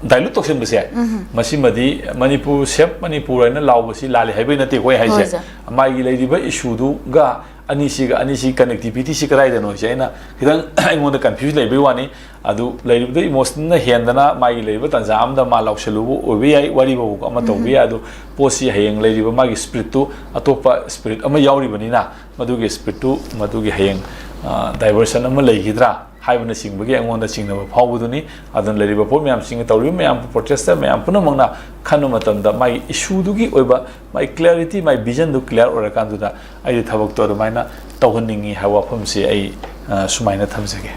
ꯗꯥꯏꯂꯨꯠ ꯇꯧꯁꯤꯟꯕꯁꯦ, ꯃꯁꯤꯃꯗꯤ ꯃꯅꯤꯄꯨꯔ, ꯁꯦꯞ ꯃꯅꯤꯄꯨꯔ ꯍꯥꯏꯅ ꯂꯥꯎꯕꯁꯤ ꯂꯥꯜꯂꯤ ꯍꯥꯏꯕꯒꯤ ꯅꯠꯇꯦ ꯑꯩꯈꯣꯏ ꯍꯥꯏꯁꯦ꯫ ꯍꯣꯏ, sir. ꯃꯥꯒꯤ ꯂꯩꯔꯤꯕ ꯏꯁꯨꯗꯨꯒ ꯑꯅꯤꯁꯤꯒ, ꯑꯅꯤꯁꯤ ꯀꯅꯦꯛꯇꯤꯚꯤꯇꯤꯁꯤ ꯀꯗꯥꯏꯗꯅꯣ ꯁꯦ ꯑꯩꯅ ꯈꯤꯇꯪ ꯑꯩꯉꯣꯟꯗ ꯀꯟꯐ꯭ꯌꯨꯁ ꯂꯩꯕꯒꯤ ꯋꯥꯅꯤ꯫ ꯑꯗꯨ ꯂꯩꯔꯤꯕꯗ ꯏꯃꯣꯁꯅꯦꯜꯅ ꯍꯦꯟꯗꯅ ꯃꯥꯒꯤ ꯂꯩꯔꯤꯕ ꯇꯥꯟꯖꯥ ꯑꯃꯗ ꯃꯥ ꯂꯥꯎꯁꯜꯂꯨꯕ ꯑꯣꯏꯕ ꯌꯥꯏ, ꯋꯥꯔꯤꯕꯨ ꯑꯃ ꯇꯧꯕ ꯌꯥꯏ꯫ ꯑꯗꯨ ꯄꯣꯠꯁꯤ ꯍꯌꯦꯡ ꯂꯩꯔꯤꯕ ꯃꯥꯒꯤ ꯁ꯭ꯄꯤꯔꯤꯠꯇꯨ ꯑꯇꯣꯞꯄ ꯁ꯭ꯄꯤꯔꯤꯠ ꯑꯃ ꯌꯥꯎꯔꯤꯕꯅꯤꯅ, ꯃꯗꯨꯒꯤ ꯁ꯭ꯄꯤꯔꯤꯠꯇꯨ, ꯃꯗꯨꯒꯤ ꯍꯌꯦꯡ, ꯑ, ꯗꯥꯏꯚꯔꯁꯟ ꯑꯃ ꯂꯩꯈꯤꯗ꯭ꯔꯥ ꯍꯥꯏꯕꯅꯆꯤꯡꯕꯒꯤ ꯑꯩꯉꯣꯟꯗ ꯆꯤꯡꯅꯕ ꯐꯥꯎꯕꯗꯨꯅꯤ꯫ ꯑꯗꯨꯅ ꯂꯩꯔꯤꯕ ꯄꯣꯠ ꯃꯌꯥꯝꯁꯤꯡ, ꯇꯧꯔꯤꯕ ꯃꯌꯥꯝ, ꯄ꯭ꯔꯣꯇꯦꯁꯇꯔ ꯃꯌꯥꯝ ꯄꯨꯝꯅꯃꯛꯅ ꯈꯟꯕ ꯃꯇꯝꯗ ꯃꯥꯒꯤ ꯏꯁꯨꯗꯨꯒꯤ ꯑꯣꯏꯕ ꯃꯥꯒꯤ ꯀ꯭ꯂꯦꯔꯤꯇꯤ, ꯃꯥꯒꯤ ꯚꯤꯖꯟꯗꯨ ꯀ꯭ꯂꯤꯌꯥꯔ ꯑꯣꯏꯔꯀꯥꯟꯗꯨꯗ ꯑꯩꯗꯤ ꯊꯕꯛꯇꯣ ꯑꯗꯨꯃꯥꯏꯅ ꯇꯧꯍꯟꯅꯤꯡꯉꯤ ꯍꯥꯏꯕ ꯋꯥꯐꯝꯁꯤ ꯑꯩ, ꯑ, ꯁꯨꯃꯥꯏꯅ ꯊꯝꯖꯒꯦ꯫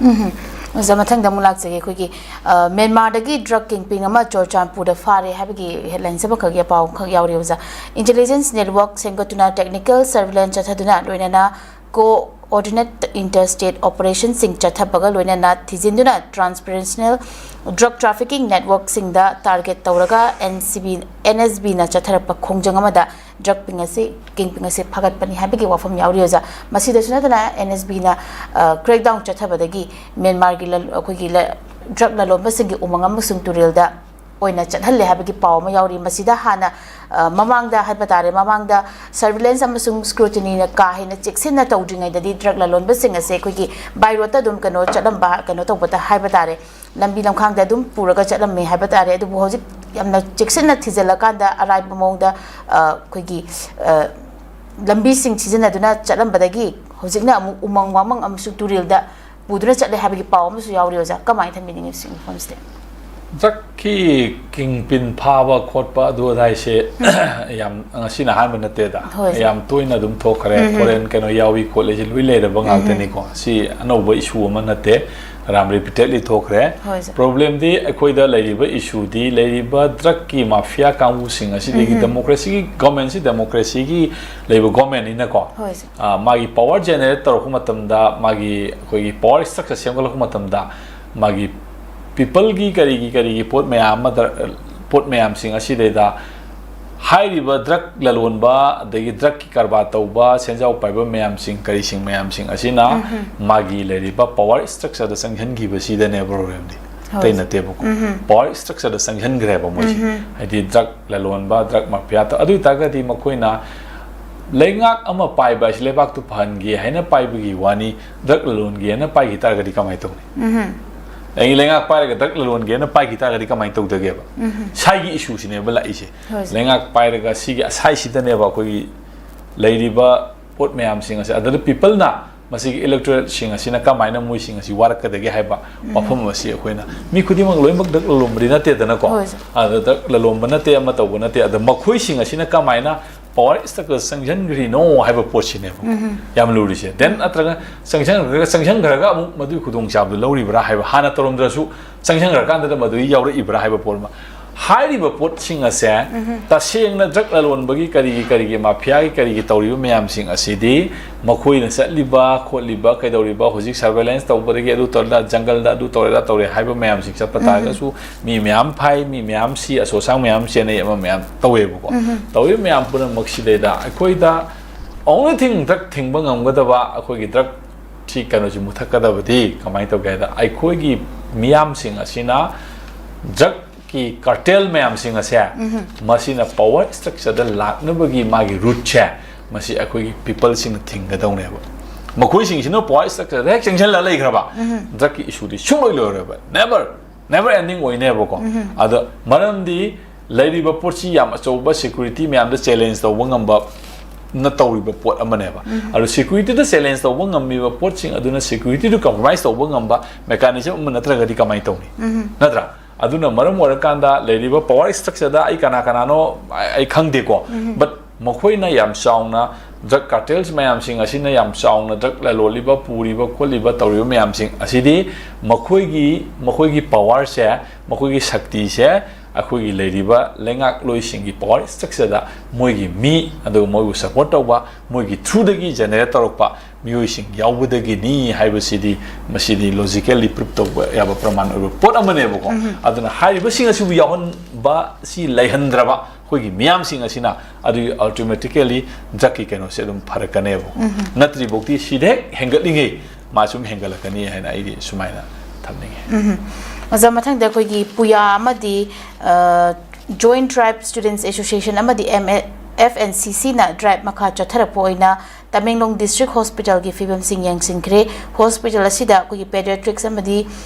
ꯑꯣꯖꯥ, ꯃꯊꯪꯗ ꯑꯃꯨꯛ ꯂꯥꯛꯆꯒꯦ꯫ ꯑꯩꯈꯣꯏꯒꯤ, ꯑ, ꯃ꯭ꯌꯥꯟꯃꯥꯔꯗꯒꯤ ꯗ꯭ꯔꯒ ꯀꯤꯡꯄꯤꯡ ꯑꯃ ꯆꯨꯔꯆꯥꯟꯄꯨꯔꯗ ꯐꯥꯔꯦ ꯍꯥꯏꯕꯒꯤ ꯍꯦꯗꯂꯥꯏꯟꯁ ꯑꯃꯈꯛ, ꯄꯥꯎ ꯑꯃꯈꯛ ꯌꯥꯎꯔꯤ ꯑꯣꯖꯥ꯫ ꯏꯟꯇꯦꯂꯤꯖꯦꯟꯁ ꯅꯦꯠꯋꯥꯔꯛ ꯁꯦꯝꯒꯠꯇꯨꯅ ꯇꯦꯛꯅꯤꯀꯦꯜ ꯁꯔꯚꯤꯂꯦꯟꯁ ꯆꯠꯊꯗꯨꯅ ꯂꯣꯏꯅꯅ ꯀꯣ Coordinate interstate operationꯁꯤꯡ ꯆꯠꯊꯕꯒ ꯂꯣꯏꯅꯅ ꯊꯤꯖꯤꯟꯗꯨꯅ transnational drug trafficking networkꯁꯤꯡꯗ target ꯇꯧꯔꯒ NCB, NSBꯅ ꯆꯠꯊꯔꯛꯄ ꯈꯣꯡꯖꯪ ꯑꯃꯗ drug ꯄꯤꯡ ꯑꯁꯤ, ꯀꯤꯡ ꯄꯤꯡ ꯑꯁꯤ ꯐꯥꯒꯠꯄꯅꯤ ꯍꯥꯏꯕꯒꯤ ꯋꯥꯐꯝ ꯌꯥꯎꯔꯤ ꯑꯣꯖꯥ꯫ ꯃꯁꯤꯗꯁꯨ ꯅꯠꯇꯅ NSBꯅ crackdown ꯆꯠꯊꯕꯗꯒꯤ ꯃ꯭ꯌꯥꯟꯃꯥꯔꯒꯤ ꯂ-, ꯑꯩꯈꯣꯏꯒꯤ ꯂ-, drug ꯂꯂꯣꯟꯕꯁꯤꯡꯒꯤ ꯎꯃꯪ ꯑꯃꯁꯨꯡ ꯇꯨꯔꯦꯜꯗ ꯑꯣꯏꯅ ꯆꯠꯍꯜꯂꯦ ꯍꯥꯏꯕꯒꯤ ꯄꯥꯎ ꯑꯃ ꯌꯥꯎꯔꯤ꯫ ꯃꯁꯤꯗ ꯍꯥꯟꯅ, ꯑ, ꯃꯃꯥꯡꯗ ꯍꯥꯏꯕ ꯇꯥꯔꯦ, ꯃꯃꯥꯡꯗ surveillance ꯑꯃꯁꯨꯡ scrutinyꯅ ꯀꯥ ꯍꯦꯟꯅ ꯆꯦꯛꯁꯤꯟꯅ ꯇꯧꯗ꯭ꯔꯤꯉꯩꯗꯗꯤ drug ꯂꯂꯣꯟꯕꯁꯤꯡ ꯑꯁꯦ ꯑꯩꯈꯣꯏꯒꯤ by roadꯇ ꯑꯗꯨꯝ ꯀꯩꯅꯣ ꯆꯠꯂꯝꯕ, ꯀꯩꯅꯣ ꯇꯧꯕꯗ ꯍꯥꯏꯕ ꯇꯥꯔꯦ, ꯂꯝꯕꯤ ꯂꯝꯈꯥꯡꯗ ꯑꯗꯨꯝ ꯄꯨꯔꯒ ꯆꯠꯂꯝꯃꯦ ꯍꯥꯏꯕ ꯇꯥꯔꯦ꯫ ꯑꯗꯨꯕꯨ ꯍꯧꯖꯤꯛ ꯌꯥꯝꯅ ꯆꯦꯛꯁꯤꯟꯅ ꯊꯤꯖꯤꯜꯂꯀꯥꯟꯗ ꯑꯔꯥꯏꯕ ꯃꯑꯣꯡꯗ, ꯑ, ꯑꯩꯈꯣꯏꯒꯤ, ꯑ, ꯂꯝꯕꯤꯁꯤꯡ ꯁꯤꯖꯤꯟꯅꯗꯨꯅ ꯆꯠꯂꯝꯕꯗꯒꯤ ꯍꯧꯖꯤꯛꯅ ꯑꯃꯨꯛ ꯎꯃꯪ ꯋꯥꯃꯪ ꯑꯃꯁꯨꯡ ꯇꯨꯔꯦꯜꯗ ꯄꯨꯗꯨꯅ ꯆꯠꯂꯦ ꯍꯥꯏꯕꯒꯤ ꯄꯥꯎ ꯑꯃꯁꯨ ꯌꯥꯎꯔꯤ ꯑꯣꯖꯥ꯫ ꯀꯃꯥꯏꯅ ꯊꯝꯕꯤꯅꯤꯡꯉꯤ ꯁꯤꯒꯤ ꯃꯐꯝꯁꯤꯗ? Drugꯀꯤ ꯀꯤꯡ ꯄꯤꯡ ꯐꯥꯕ ꯈꯣꯠꯄ ꯑꯗꯨ ꯑꯗꯥꯏꯁꯦ ꯌꯥꯝ ꯉꯁꯤꯅ ꯑꯍꯥꯟꯕ ꯅꯠꯇꯦꯗ꯫ ꯍꯣꯏ, ꯁꯥꯔ꯫ ꯌꯥꯝ ꯇꯣꯏꯅ ꯑꯗꯨꯝ ꯊꯣꯛꯈ꯭ꯔꯦ꯫ Foreign ꯀꯩꯅꯣ ꯌꯥꯎꯏ ꯈꯣꯠꯂꯤꯁꯦ ꯂꯣꯏ ꯂꯩꯔꯕ ꯉꯥꯛꯇꯅꯤꯀꯣ꯫ ꯁꯤ ꯑꯅꯧꯕ issue ꯑꯃ ꯅꯠꯇꯦ꯫ ꯌꯥꯝ repeatedly ꯊꯣꯛꯈ꯭ꯔꯦ꯫ ꯍꯣꯏ, ꯁꯥꯔ꯫ Problemꯗꯤ ꯑꯩꯈꯣꯏꯗ ꯂꯩꯔꯤꯕ issueꯗꯤ ꯂꯩꯔꯤꯕ drugꯀꯤ mafia ꯀꯥꯡꯕꯨꯁꯤꯡ ꯑꯁꯤꯗꯒꯤ democracyꯒꯤ, governmentꯁꯤ democracyꯒꯤ ꯂꯩꯕ governmentꯅꯤꯅꯀꯣ꯫ ꯍꯣꯏ, ꯁꯥꯔ꯫ ꯑ, ꯃꯥꯒꯤ power generate ꯇꯧꯔꯛꯄ ꯃꯇꯝꯗ, ꯃꯥꯒꯤ ꯑꯩꯈꯣꯏꯒꯤ power structure ꯁꯦꯝꯒꯠꯂꯛꯄ ꯃꯇꯝꯗ, ꯃꯥꯒꯤ peopleꯒꯤ ꯀꯔꯤꯒꯤ ꯀꯔꯤꯒꯤ ꯄꯣꯠ ꯃꯌꯥꯝ ꯑꯃꯗ, ꯄꯣꯠ ꯃꯌꯥꯝꯁꯤꯡ ꯑꯁꯤꯗꯩꯗ ꯍꯥꯏꯔꯤꯕ drug ꯂꯂꯣꯟꯕ, ꯑꯗꯒꯤ drugꯀꯤ ꯀꯔꯕꯥꯔ ꯇꯧꯕ, ꯁꯦꯟꯖꯥꯎ ꯄꯥꯏꯕ ꯃꯌꯥꯝꯁꯤꯡ, ꯀꯔꯤꯁꯤꯡ ꯃꯌꯥꯝꯁꯤꯡ ꯑꯁꯤꯅ ꯃꯥꯒꯤ ꯂꯩꯔꯤꯕ power structureꯗ ꯆꯪꯁꯤꯟꯈꯤꯕꯁꯤꯗꯅꯦꯕ problemꯗꯤ꯫ ꯍꯣꯏ꯫ ꯑꯇꯩ ꯅꯠꯇꯦꯕꯀꯣ꯫ Power structureꯗ ꯆꯪꯁꯤꯟꯈ꯭ꯔꯦꯕ ꯃꯣꯏꯁꯦ꯫ ꯍꯥꯏꯗꯤ drug ꯂꯂꯣꯟꯕ, drug mafia ꯇꯧ-, ꯑꯗꯨ ꯑꯣꯏꯇꯥꯔꯒꯗꯤ ꯃꯈꯣꯏꯅ ꯂꯩꯉꯥꯛ ꯑꯃ ꯄꯥꯏꯕ ꯍꯥꯏꯁꯤ ꯂꯩꯕꯥꯛꯇꯨ ꯐꯍꯟꯒꯦ ꯍꯥꯏꯅ ꯄꯥꯏꯕꯒꯤ ꯋꯥꯅꯤ, drug ꯂꯂꯣꯟꯒꯦꯅ ꯄꯥꯏꯈꯤ ꯇꯥꯔꯒꯗꯤ ꯀꯃꯥꯏꯅ ꯇꯧꯅꯤ? ꯑꯩ ꯂꯩꯉꯥꯛ ꯄꯥꯏꯔꯒ drug ꯂꯂꯣꯟꯒꯦꯅ ꯄꯥꯏꯈꯤ ꯇꯥꯔꯒꯗꯤ ꯀꯃꯥꯏꯅ ꯇꯧꯗꯒꯦꯕ? ꯁꯥꯏꯒꯤ issueꯁꯤꯅꯦꯕ ꯂꯥꯛꯏꯁꯦ꯫ ꯍꯣꯏ, ꯁꯥꯔ꯫ ꯂꯩꯉꯥꯛ ꯄꯥꯏꯔꯒ ꯁꯤꯒꯤ ꯑꯁꯥꯏꯁꯤꯗꯅꯦꯕ ꯑꯩꯈꯣꯏꯒꯤ ꯂꯩꯔꯤꯕ ꯄꯣꯠ ꯃꯌꯥꯝꯁꯤꯡ ꯑꯁꯦ, ꯑꯗꯨꯗ peopleꯅ ꯃꯁꯤꯒꯤ electorateꯁꯤꯡ ꯑꯁꯤꯅ ꯀꯃꯥꯏꯅ ꯃꯣꯏꯁꯤꯡ ꯑꯁꯤ ꯋꯥꯔꯛꯀꯗꯒꯦ ꯍꯥꯏꯕ ꯋꯥꯐꯝ ꯑꯁꯤ ꯑꯩꯈꯣꯏꯅ, ꯃꯤ ꯈꯨꯗꯤꯡꯃꯛ ꯂꯣꯏꯅꯃꯛ drug ꯂꯂꯣꯟꯕꯗꯤ ꯅꯠꯇꯦꯗꯅꯀꯣ꯫ ꯍꯣꯏ, ꯁꯥꯔ꯫ ꯑꯗ drug ꯂꯂꯣꯟꯕ ꯅꯠꯇꯦ, ꯑꯃ ꯇꯧꯕ ꯅꯠꯇꯦ, ꯑꯗ ꯃꯈꯣꯏꯁꯤꯡ ꯑꯁꯤꯅ ꯀꯃꯥꯏꯅ power structure ꯆꯪꯁꯤꯟꯈ꯭ꯔꯤꯅꯣ ꯍꯥꯏꯕ ꯄꯣꯠꯁꯤꯅꯦꯕ ꯌꯥꯝ ꯂꯨꯔꯤꯁꯦ꯫ Then ꯅꯠꯇ꯭ꯔꯒ ꯆꯪꯁꯤꯟꯈ꯭ꯔꯒ, ꯆꯪꯁꯤꯟꯈ꯭ꯔꯒ ꯑꯃꯨꯛ ꯃꯗꯨꯒꯤ ꯈꯨꯗꯣꯡꯆꯥꯕꯗꯨ ꯂꯧꯔꯤꯕ꯭ꯔꯥ ꯍꯥꯏꯕ, ꯍꯥꯟꯅ ꯇꯧꯔꯝꯗ꯭ꯔꯁꯨ ꯆꯪꯁꯤꯟꯈ꯭ꯔꯀꯥꯟꯗꯗ ꯃꯗꯨꯒꯤ ꯌꯥꯎꯔꯛꯏꯕ꯭ꯔꯥ ꯍꯥꯏꯕ ꯄꯣꯠ ꯑꯃ꯫ ꯍꯥꯏꯔꯤꯕ ꯄꯣꯠꯁꯤꯡ ꯑꯁꯦ ꯇꯁꯦꯡꯅ ꯗ꯭ꯔꯒ ꯂꯂꯣꯟꯕꯒꯤ ꯀꯔꯤꯒꯤ ꯀꯔꯤꯒꯤ ꯃꯥꯐꯤꯌꯥꯒꯤ ꯀꯔꯤꯒꯤ ꯇꯧꯔꯤꯕ ꯃꯌꯥꯝꯁꯤꯡ ꯑꯁꯤꯗꯤ ꯃꯈꯣꯏꯅ ꯆꯠꯂꯤꯕ ꯈꯣꯠꯂꯤꯕ ꯀꯩꯗꯧꯔꯤꯕ ꯍꯧꯖꯤꯛ ꯁꯔꯚꯦꯂꯦꯟꯁ ꯇꯧꯕꯗꯒꯤ ꯑꯗꯨ ꯇꯧꯔꯦ ꯖꯪꯒꯜꯗ ꯑꯗꯨ ꯇꯧꯔꯦ ꯇꯧꯔꯦ ꯍꯥꯏꯕ ꯃꯌꯥꯝꯁꯤꯡ ꯆꯠꯄ ꯇꯥꯔꯒꯁꯨ ꯃꯤ ꯃꯌꯥꯝ ꯐꯥꯏ ꯃꯤ ꯃꯌꯥꯝ ꯁꯤ ꯑꯆꯧ ꯑꯁꯥꯡ ꯃꯌꯥꯝ ꯆꯦꯟꯅꯩ ꯑꯃ ꯃꯌꯥꯝ ꯇꯧꯋꯦꯕꯀꯣ꯫ ꯇꯧꯔꯤꯕ ꯃꯌꯥꯝ ꯄꯨꯝꯅꯃꯛꯁꯤꯗꯩꯗ ꯑꯩꯈꯣꯏꯗ only thing ꯗ꯭ꯔꯒ ꯊꯤꯡꯕ ꯉꯝꯒꯗꯕ ꯑꯩꯈꯣꯏꯒꯤ ꯗ꯭ꯔꯒ ꯁꯤ ꯀꯩꯅꯣꯁꯤ ꯃꯨꯊꯠꯀꯗꯕꯗꯤ ꯀꯃꯥꯏꯅ ꯇꯧꯒꯦ ꯍꯥꯏꯗ ꯑꯩꯈꯣꯏꯒꯤ ꯃꯤꯌꯥꯝꯁꯤꯡ ꯑꯁꯤꯅ ꯗ꯭ꯔꯒ ꯀꯤ ꯀꯥꯔꯇꯦꯜ ꯃꯌꯥꯝꯁꯤꯡ ꯑꯁꯦ ꯃꯁꯤꯅ ꯄꯋꯥꯔ ꯁ꯭ꯇ꯭ꯔꯛꯆꯔꯗ ꯂꯥꯛꯅꯕꯒꯤ ꯃꯥꯒꯤ ꯔꯨꯠꯁꯦ ꯃꯁꯤ ꯑꯩꯈꯣꯏꯒꯤ ꯄꯤꯄꯜꯁꯤꯡꯅ ꯊꯤꯡꯒꯗꯧꯅꯦꯕ꯫ ꯃꯈꯣꯏꯁꯤꯡꯁꯤꯅ ꯄꯋꯥꯔ ꯁ꯭ꯇ꯭ꯔꯛꯆꯔꯗ ꯍꯦꯛ ꯆꯪꯁꯤꯜꯂ ꯂꯩꯈ꯭ꯔꯕ ꯗ꯭ꯔꯒꯀꯤ ꯏꯁꯨꯗꯤ ꯁꯨꯡꯂꯣꯏ ꯂꯣꯏꯔꯣꯏꯕ꯫ Never never ending ꯑꯣꯏꯅꯦꯕꯀꯣ꯫ ꯑꯗꯣ ꯃꯔꯝꯗꯤ ꯂꯩꯔꯤꯕ ꯄꯣꯠꯁꯤ ꯌꯥꯝ ꯑꯆꯧꯕ ꯁꯦꯀ꯭ꯌꯨꯔꯤꯇꯤ ꯃꯌꯥꯝꯗ ꯆꯦꯂꯦꯟꯖ ꯇꯧꯕ ꯉꯝꯕ ꯅ ꯇꯧꯔꯤꯕ ꯄꯣꯠ ꯑꯃꯅꯦꯕ꯫ ꯑꯗꯣ ꯁꯦꯀ꯭ꯌꯨꯔꯤꯇꯤꯗ ꯆꯦꯂꯦꯟꯖ ꯇꯧꯕ ꯉꯝꯃꯤꯕ ꯄꯣꯠꯁꯤꯡ ꯑꯗꯨꯅ ꯁꯦꯀ꯭ꯌꯨꯔꯤꯇꯤꯗꯨ ꯀꯝꯄ꯭ꯔꯣꯃꯥꯏꯁ ꯇꯧꯕ ꯉꯝꯕ ꯃꯦꯀꯥꯅꯤꯖꯝ ꯑꯃ ꯅꯠꯇ꯭ꯔꯒꯗꯤ ꯀꯃꯥꯏꯅ ꯇꯧꯅꯤ? ꯅꯠꯇ꯭ꯔꯥ? ꯑꯗꯨꯅ ꯃꯔꯝ ꯑꯣꯏꯔꯀꯥꯟꯗ ꯂꯩꯔꯤꯕ ꯄꯋꯥꯔ ꯁ꯭ꯇ꯭ꯔꯛꯆꯔꯗ ꯑꯩ ꯀꯅꯥ ꯀꯅꯥꯅꯣ ꯑꯩ ꯑꯩ ꯈꯪꯗꯦꯀꯣ꯫ ꯕꯠ ꯃꯈꯣꯏꯅ ꯌꯥꯝ ꯆꯥꯎꯅ ꯗ꯭ꯔꯒ ꯀꯥꯔꯇꯦꯜꯁ ꯃꯌꯥꯝꯁꯤꯡ ꯑꯁꯤꯅ ꯌꯥꯝ ꯆꯥꯎꯅ ꯗ꯭ꯔꯒ ꯂꯂꯣꯜꯂꯤꯕ ꯄꯨꯔꯤꯕ ꯈꯣꯠꯂꯤꯕ ꯇꯧꯔꯤꯕ ꯃꯌꯥꯝꯁꯤꯡ ꯑꯁꯤꯗꯤ ꯃꯈꯣꯏꯒꯤ ꯃꯈꯣꯏꯒꯤ ꯄꯋꯥꯔꯁꯦ ꯃꯈꯣꯏꯒꯤ ꯁꯛꯇꯤꯁꯦ ꯑꯩꯈꯣꯏꯒꯤ ꯂꯩꯔꯤꯕ ꯂꯩꯉꯥꯛꯂꯣꯏꯁꯤꯡꯒꯤ ꯄꯋꯥꯔ ꯁ꯭ꯇ꯭ꯔꯛꯆꯔꯗ ꯃꯣꯏꯒꯤ ꯃꯤ ꯑꯗꯨꯒ ꯃꯣꯏꯕꯨ ꯁꯄꯣꯔꯠ ꯇꯧꯕ ꯃꯣꯏꯒꯤ ꯊ꯭ꯔꯨꯗꯒꯤ ꯖꯦꯅꯦꯔꯦꯠ ꯇꯧꯔꯛꯄ ꯃꯤꯑꯣꯏꯁꯤꯡ ꯌꯥꯎꯕꯗꯒꯤꯅꯤ ꯍꯥꯏꯕꯁꯤꯗꯤ ꯃꯁꯤꯗꯤ ꯂꯣꯖꯤꯀꯦꯜꯂꯤ ꯄ꯭ꯔꯨꯞ ꯇꯧꯕ ꯌꯥꯕ ꯄ꯭ꯔꯃꯥꯟ ꯑꯣꯏꯕ ꯄꯣꯠ ꯑꯃꯅꯦꯕꯀꯣ꯫ ꯑꯗꯨꯅ ꯍꯥꯏꯔꯤꯕꯁꯤꯡ ꯑꯁꯤꯕꯨ ꯌꯥꯎꯍꯟꯕ ꯁꯤ ꯂꯩꯍꯟꯗ꯭ꯔꯕ ꯑꯩꯈꯣꯏꯒꯤ ꯃꯤꯌꯥꯝꯁꯤꯡ ꯑꯁꯤꯅ ꯑꯗꯨꯒꯤ ꯑꯜꯇꯤꯃꯦꯇꯤꯀꯦꯜꯂꯤ ꯗ꯭ꯔꯒꯀꯤ ꯀꯩꯅꯣꯁꯦ ꯑꯗꯨꯝ ꯐꯔꯛꯀꯅꯦꯕ꯫ ꯅꯠꯇ꯭ꯔꯤꯐꯥꯎꯗꯤ ꯁꯤꯗ ꯍꯦꯛ ꯍꯦꯟꯒꯠꯂꯤꯉꯩ ꯃꯥ ꯁꯨꯝ ꯍꯦꯟꯒꯠꯂꯛꯀꯅꯤ ꯍꯥꯏꯅ ꯑꯩꯗꯤ ꯁꯨꯃꯥꯏꯅ ꯊꯝꯅꯤꯡꯉꯤ꯫ ꯑꯣꯖꯥ, ꯃꯊꯪꯗ ꯑꯩꯈꯣꯏꯒꯤ ꯄꯨꯌꯥ ꯑꯃꯗꯤ Joint Tribe Students Association ꯑꯃꯗꯤ M F N C C ꯅ ꯇ꯭ꯔꯥꯏꯕ ꯃꯈꯥ ꯆꯠꯊꯔꯛꯄ ꯑꯣꯏꯅ ꯇꯃꯦꯡꯂꯣꯡ ꯗꯤꯁꯇ꯭ꯔꯤꯛ ꯍꯣꯁꯄꯤꯇꯥꯜꯒꯤ ꯐꯤꯕꯝꯁꯤꯡ ꯌꯦꯡꯁꯤꯟꯈ꯭ꯔꯦ꯫ ꯍꯣꯁꯄꯤꯇꯥꯜ ꯑꯁꯤꯗ ꯑꯩꯈꯣꯏꯒꯤ ꯄꯦꯗꯤꯌꯥꯇ꯭ꯔꯤꯛꯁ ꯑꯃꯗꯤ